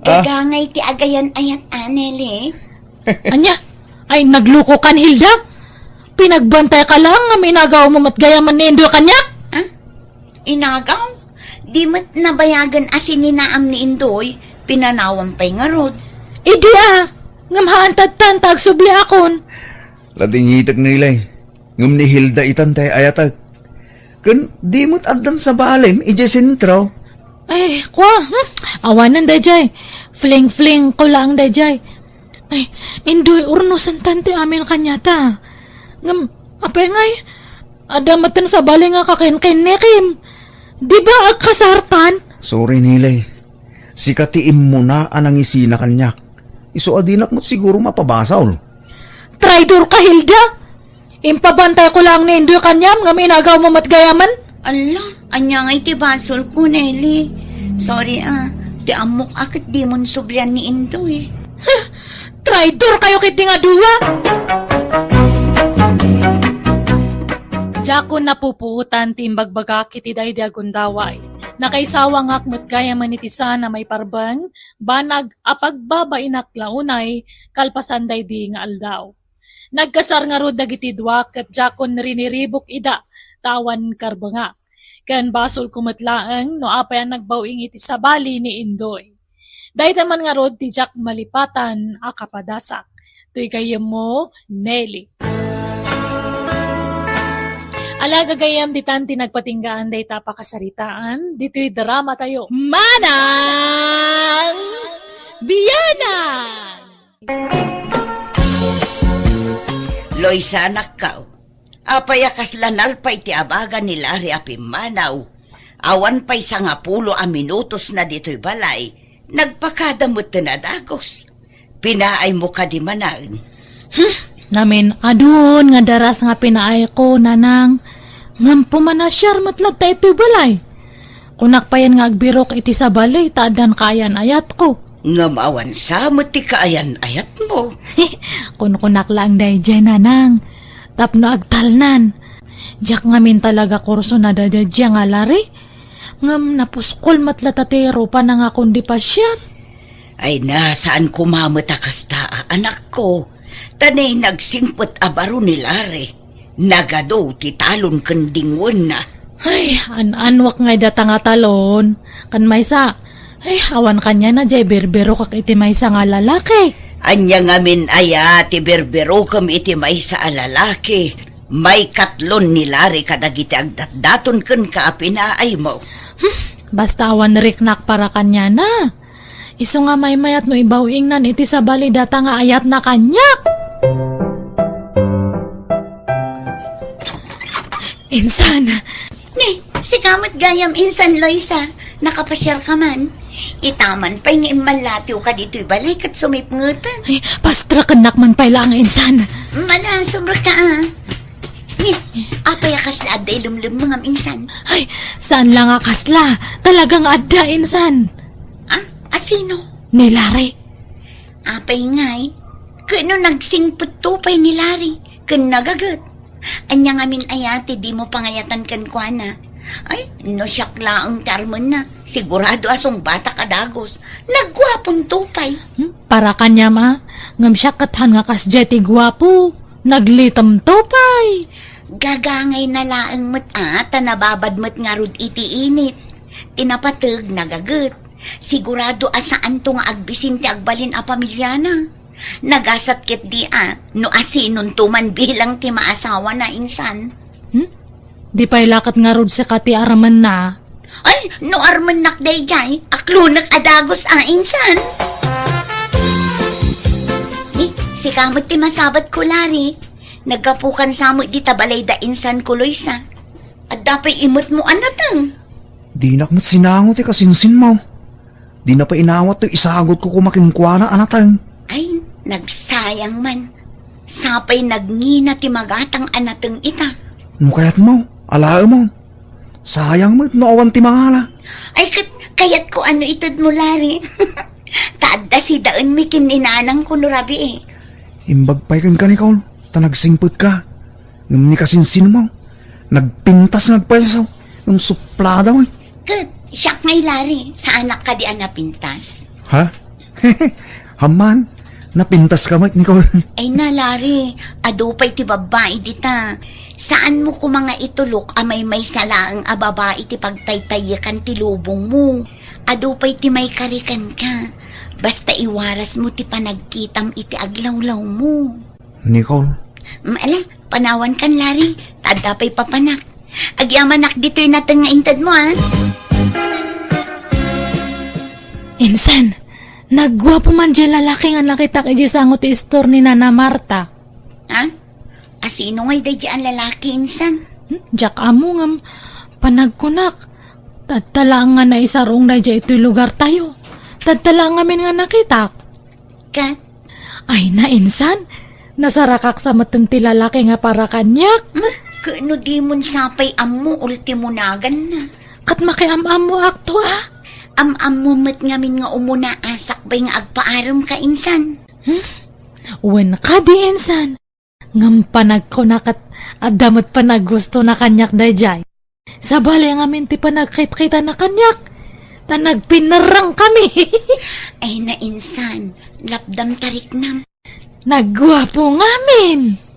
Ah? Gagangay ti agayan-ayat, a, Nele. Anya? Ay, nagluko kan, Hilda? Pinagbantay ka lang nga inagaw mo met gayamen ni Indoy kaniak? Ah? Inagaw? Di met nabayagen a sininaam ni Indoy, pinanawam pay ngarud. Idi a, ngem haan ta adtan ta agsubli akon. Ladingitek, Nele. Ngem ni Hilda itan ti ay-ayatek. Ken di met addan sabalim idiay sentro. Ay, kua, hmm? Awanen dayjay. Fling-fling ko laeng dayjay. Ay, Indoy, urnosen tan ti amin kaniata. Ngem, apay ngay, adda met ti sabali nga kakinkinnikim. Di ba agkasartan? Sorry, Nele. Sika ti immuna a nangisina kaniak. Isu a dinak met siguro mapabasol. Traidor ka, Hilda! Impabantay ko lang ni Indoy kaniam ngem inagaw mo met gayamen? Ala, anya ngay ti basol ko, Nele? Sorry, a. Ti ammok a ket dimon sublian ni Indoy. Traidor kayo ketdi nga dua! Diakon napupuotan ti imbagbagak iti daydi a gundaway. Nakaisawangak met gayamen iti saan a maiparbeng, banag a pagbabainak la unay kalpasan daydi nga aldaw. Nagkasar ngarud dagiti dua ket diakon riniribuk ida ta awan karbengak. Ken basolko met laeng no apay a nagbaw-ing iti sabali ni Indoy. Dayta man ngarud ti diak malipatan a kapadasak. Toy gayyemmo, Nele. Ala, gagayyem, ditan ti nagpatinggaan dayta a pakasaritaan ditoy drama tayo. Manang Bianang! Loisa, anakko, apay a kasla nalpa iti abaga ni Larry a pimmanaw? Awan pay sangapulo a minutosna ditoy balay, nagpakada metten a dagus. Pinaaymo kadi, Manang? Hmm, namin-adun nga daras nga pinaayko, Nanang. Ngem pumanasiar met latta itoy balay. Kunak payen nga agbirok iti sabali ta addan kaayan-ayatko. Ngem awan sa met ti kaayan-ayatmo. Kunkunak laeng daydiay, Nanang. Tapno agtalnan. Diak ngamin talaga kurso nadadadia nga Larry. Ngem napuskol met latta ti rupana nga kundi pasiar. Ay na, saan koma met a kasta, a, anakko. Ta nay nagsingpet a baro ni Larry. Nagadu ti talon ken dingwenna. Ay, an-anwak ngay data nga talon. Ken maysa, ay, awan kaniana diay birbirokak iti maysa nga lalaki. Ania ngamin aya ti birbirokem iti maysa a lalaki? Maikatlon ni Larry kadagiti agdatdaton kenka a pinaaymo. Hmm, basta awan riknak para kaniana. Isu nga maymayat no ibaw-ingnan iti sabali data nga ayatna kaniak. Insan! Ni, sika met gayam, Insan Loisa. Nakapasiar ka man. Itaman pay nga immallatiw ka ditoy balay ket sumipngeten. Ay, pastrakennak man pay laeng, Insan. Mala, sumrek ka, a. Ni, apay a kasla adda ilemlemmengam, Insan? Ay, saan la nga kasla. Talaga nga adda, Insan. Ah, asino? Ni Larry. Apay ngay, ket no nagsingpetto pay ni Larry, ken nagaget. Ania ngamin aya ti dimo pangayatan kenkuana? Ay, no siak laeng ti armenna, sigurado a sungbatak a dagus. Nagguaponto pay. Hmm? Para kaniam a, ngem siak ket haan nga kasdiay ti guapo. Naglitemto pay. Gagangayna laeng met a, ta nababad met ngarud iti init. Ti napateg, nagaget. Sigurado a saanto nga agbisin ti agbalin a pamiliana. Nagasat ketdi a, no asinonto man bilang ti maasawana, Insan. Hmm? Di pay la ket ngarud sika ti armenna. Ay, no armennak daydiay, aklonek a dagus a, Insan. Ni, sika met ti masabatko, Larry. Naggapukan sa met dita balay da Insan ko, Loisa. Adda pay imetmo a nateng. Dinak met sinango ti kasinsinmo. Dina pay inawat toy isagutko koma kenkuana a nateng. Ay, nagsayang man. Sapay nagngina ti magatang a nateng ita. No kayatmo, alaemon. Sayang met no awan ti mangala. Ay, ket kayatko a no itedmo, Larry. Ta adda sidaenmi ken ni nanangko no rabii. Imbag pay kenka, Nicole, ta nagsingpetka. Ngem ni kasinsinmo, nagpintas nga agpayso, ngem suplada met. Ket, siak ngay, Larry, saanak kadi a napintas? Ha? Amman, napintaska met, Nicole. Ay na, Larry, adu pay ti babbai dita. Saanmo koma nga itulok a maymaysa laeng a babai ti pagtaytayekan ti lubongmo. Adu pay ti maikari kenka. Basta iwarasmo ti panagkitam iti aglawlawmo. Nicole. Mm, ala, panawankan, Larry. Ta adda pay papanak. Agyamanak ditoy nateng nga intedmo, a. Insan, nagguapo man diay lalaki nga nakitak idiay sango ti istor ni Nana Marta. Ha? Asino ngay daydiay a lalaki, insan? Hmm, diak ammo ngem panagkunak. Tadta laeng nga naisarong daydiay itoy lugartayo. Tadta laeng ngamin nga nakitak. Ket? Ay na, insan, nasarakak sa metten ti lalaki nga para kaniak. Hmm? Ket no dimon sapay ammo, ultimo naganna. Ket makiam-ammoak to, a? Am-ammo met ngamin nga umuna a sakbay nga agpaaremka, insan. Hmm? Wen kadi, insan. Ngem panagkuna ket adda met panaggustona kaniak daydiay. Sabali ngamin ti panagkitkitana kaniak, ta nagpinerrengkami. Ay, nainsan, lapdam ta riknam. Nagguapo ngamin.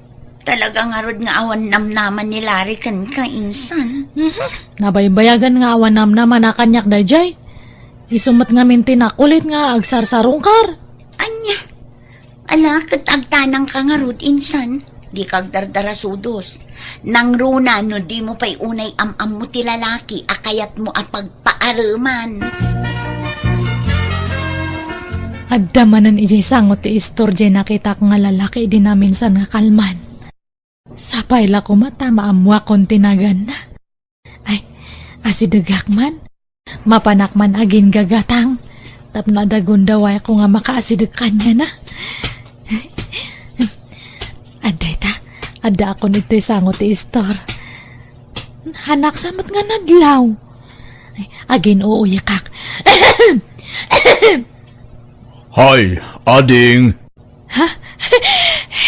Talaga ngarud nga awan namnama ni Larry kenka, insan. Mhm. Nabaybayagan nga awan namnamana kaniak daydiay. Isu met ngamin ti nakulit nga agsarsarungkar. Ania? Ala, ket agtanangka ngarud, insan. Dika agdardarasudos. Nangruna no dimo pay unay am-ammo ti lalaki a kayatmo a pagpaareman. Adda manen idiay sango ti istor diay nakitak nga lalaki idi naminsan nga kalman. Sapay la koma ta maammoakon ti naganna. Ay, asidegak man. Mapanak man agingagatang tapno adda gundawayko nga makaasideg kaniana. Adda ita, addaakon ditoy sango ti istor. Hanaksa met nga nadlaw. Ay, agin-uuyakak. Hay, ading! Ha?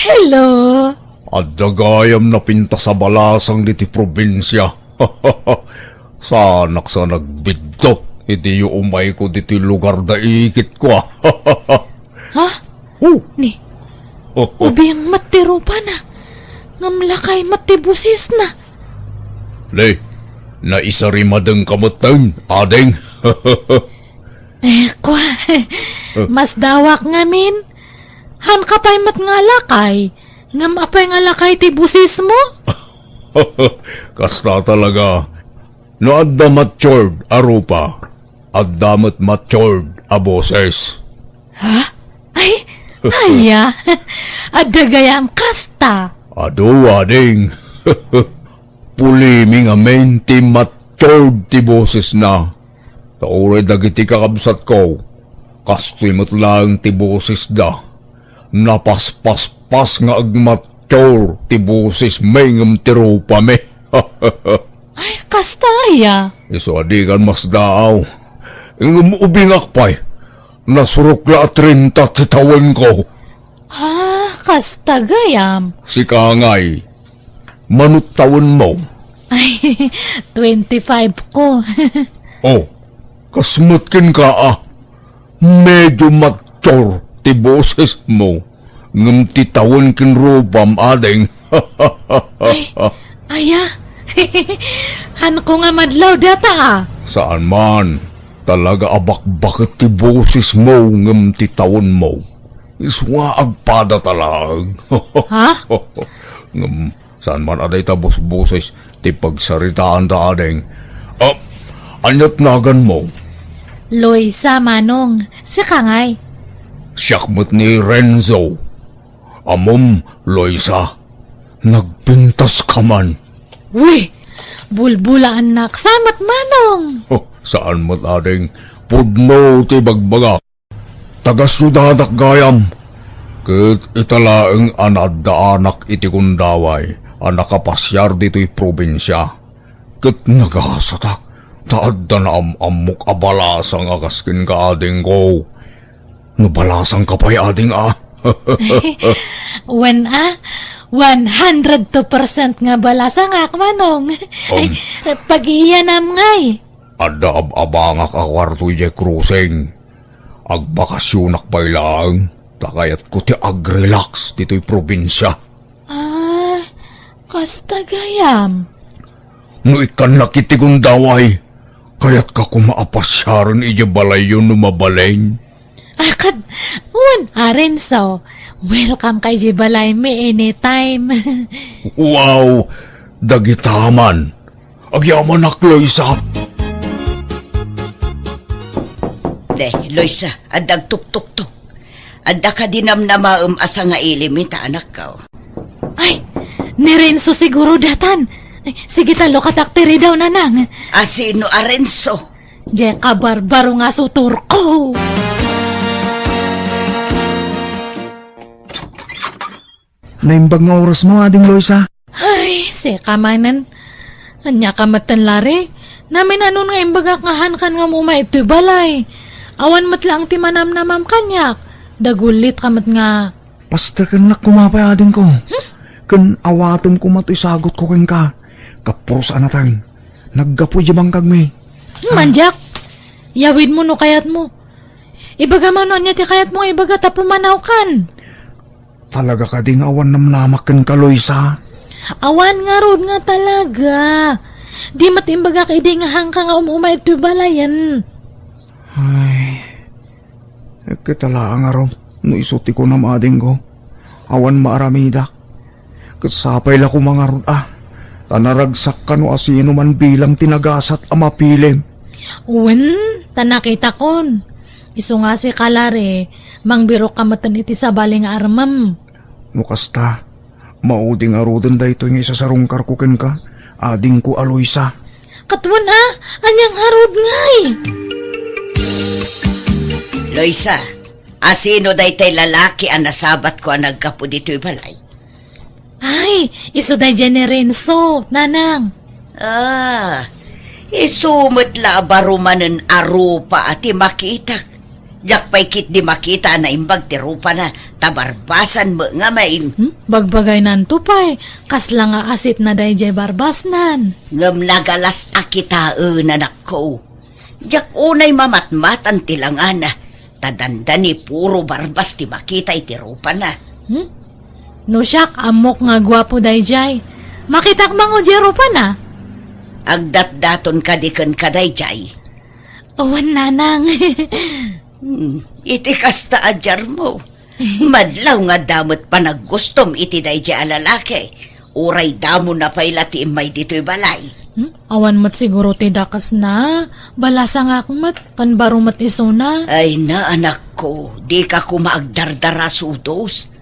Hello? Adda gayam napintas a balasang ditoy probinsia. Saanaksa nga nagbidto idi umayko ditoy lugar da ikitko, a. Ha? Oh. Ni, ubing met ti rupana, ngem lakay met ti bosesna. Ni, naisarimadengka metten, ading. Eh, kua, masdawak ngamin. Hanka pay met nga lakay, ngem apay nga lakay ti bosesmo? Kasta talaga. No adda matured a rupa, adda met matured a boses. Ha? Ay, aya. Adda gayam kasta. Adu, ading. Pulimi ngamin ti matured ti bosesna. Ta uray dagiti kakabsatko, kastoy met laeng ti bosesda. Napaspaspas nga agmature ti bosesmi ngem ti rupami. Ay, kasta aya? Isu a dikan masdaaw. Ngem ubingak pay, nasurok la a trenta ti tawenko. Ah, kasta gayam. Sika ngay, mano tawenmo? Ay, twenty-five ko. Oh, kas met kenka, a. Medyo mature ti bosesmo, ngem ti tawen ken rupam, ading. Ay, aya? Hanko nga madlaw data, a. Saan man. Talaga a bakbaket ti bosesmo ngem ti tawenmo. Isu nga agpada ta laeng. Ha? Ngem saan man a dayta bosboses ti pagsaritaanda, ading. Ah, aniat naganmo? Loisa, manong. Sika ngay? Siak met ni Renzo. Ammom, Loisa, nagpintaska man. Wi! Bulbulaannak sa met, manong! Oh, saan met, ading. Pudno ti bagbagak. Taga-siudadak gayam, ket ita laeng a naaddaanak iti gundaway a nakapasiar ditoy probinsia. Ket nagasatak, ta adda naam-ammok a balasang a kas kenka, adingko. No balasangka pay, ading, a? Wen a, one hundred two percent nga balasangak, Manong. Um. Pagiyanam ngay. Adda ab-abangak a kuarto idiay krusing. Agbakasionak pay laeng, ta kayatko ti agrelax ditoy probinsia. Ah, kasta gayam. No ikkannak iti gundaway, kayatka koma a pasiaren idiay balayyo no mabalin. Ah, kad, wen, Arenso, welcome ka idiay balaymi anytime. Wow! Dagita man. Agyamanak, Loisa. De, Loisa, adda agtuktuktok. Adda kadi namnamaem a sangaili mi ta, anakko? Ay, ni Renzo siguro datan. Ay, sige ta, lukatak ti ridaw, Nanang. A sino a Renzo? Diay kabarbaro nga sutorko. Naimbag nga orasmo, Ading Loisa. Ay, sika manen. Ania ka metten, Lari? Naminanon nga imbagak nga hankan nga umay itoy balay. Awan met laeng ti manamnamam kaniak. Dagulit ka met nga. Pastekennak koma pay, adingko. Hmm? Ken awatem koma toy sagutko kenka. Kapuros a nateng. Naggapu idiay bangkagmi. Hmm, mandiak. Yawidmo no kayatmo. Ibagam no ania ti kayatmo nga ibaga ta pumanawkan. Talaga kadi nga awan namnamak kenka, Loisa? Awan ngarud nga talaga. Di met imbagak idi nga hanka nga um-umay itoy balayen. Ay, ket laeng ngarud no isu ti kunam, adingko. Awan maaramidak. Ket sapay la koma ngarud a, ta naragsak kano a sino man bilang ti nagasat a mapilim. Wen, ta nakitakon. Isu nga sika, Lari, mangbirok ka metten iti sabali nga armem. No kasta, maudi ngaruden daytoy nga isasarungkarko kenka, adingko a Loisa. Ket wen a, ania ngarud ngay? Loisa, a sino daytay lalaki a nasabatko a naggapu ditoy balay? Ay, isu daydiay ni Renzo, Nanang. Ah, isu met la a baro manen a rupa a ti makitak. Diak pay ketdi makita a naimbag ti rupana, ta barbasan met ngamin. Hmm? Bagbagaynanto pay, kasla nga asitna daydiay barbasnan. Ngem nagalas a kitaen, anakko. Diak unay mamatmatan ti langana, ta dandani puro barbas ti makita iti rupana. Hmm? No siak, ammok nga guapo daydiay. Makitak mango diay rupana? Agdatdaton kadi kenka daydiay? Wen, Nanang. Hmm, iti kasta a diarmo. Madlaw nga adda met panaggustom iti daydiay a lalaki. Uray damona pay la ti immay ditoy balay. Hmm? Awan met siguro ti dakesna. Balasangak met, ken baro met isuna. Ay na, anakko, dika koma agdardara sudos.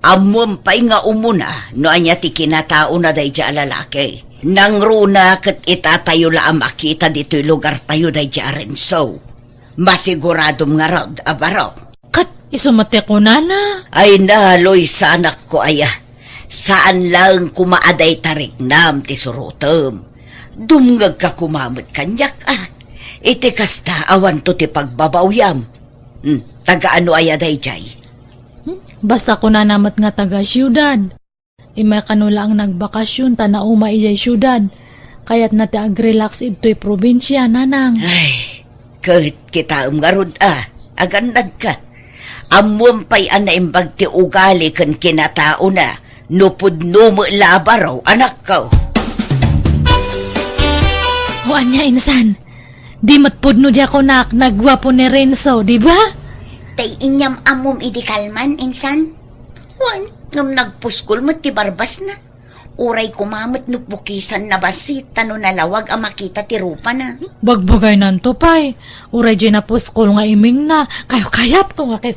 Ammom pay nga umuna no ania ti kinataona daydiay a lalaki. Nangruna ket itatayo la a makita ditoy lugartayo daydiay a Renzo. Masiguradom ngarud a baro. Ket isu met ti kunana. Ay na, Loisa, anakko aya. Saan laeng koma a dayta riknam ti surotem. Dumngegka koma met kaniak a. Iti kasta, awanto ti pagbabawyam. Hmm, taga ano aya daydiay? Hmm, basta kunana met nga taga siudad. Immay kano laeng nagbakasyon ta nauma idiay siudad. Kayatna ti agrelax idtoy probinsia, Nanang. Ay, ket kitaem ngarud a, agannadka. Ammom pay a naimbag ti ugali ken kinataona, no pudno met la a baro, anakko. O ania, insan? Di met pudno diay kunak, nagguapo ni Renzo, di ba? Tay inyam-ammom idi kalman, insan? Wen, ngem nagpuskol met ti barbasna. Uray koma met no pukisanna bassit ta no nalawag a makita ti rupana. Bagbagaynanto pay. Uray diay napuskol nga imingna, kayat-kayatko nga ket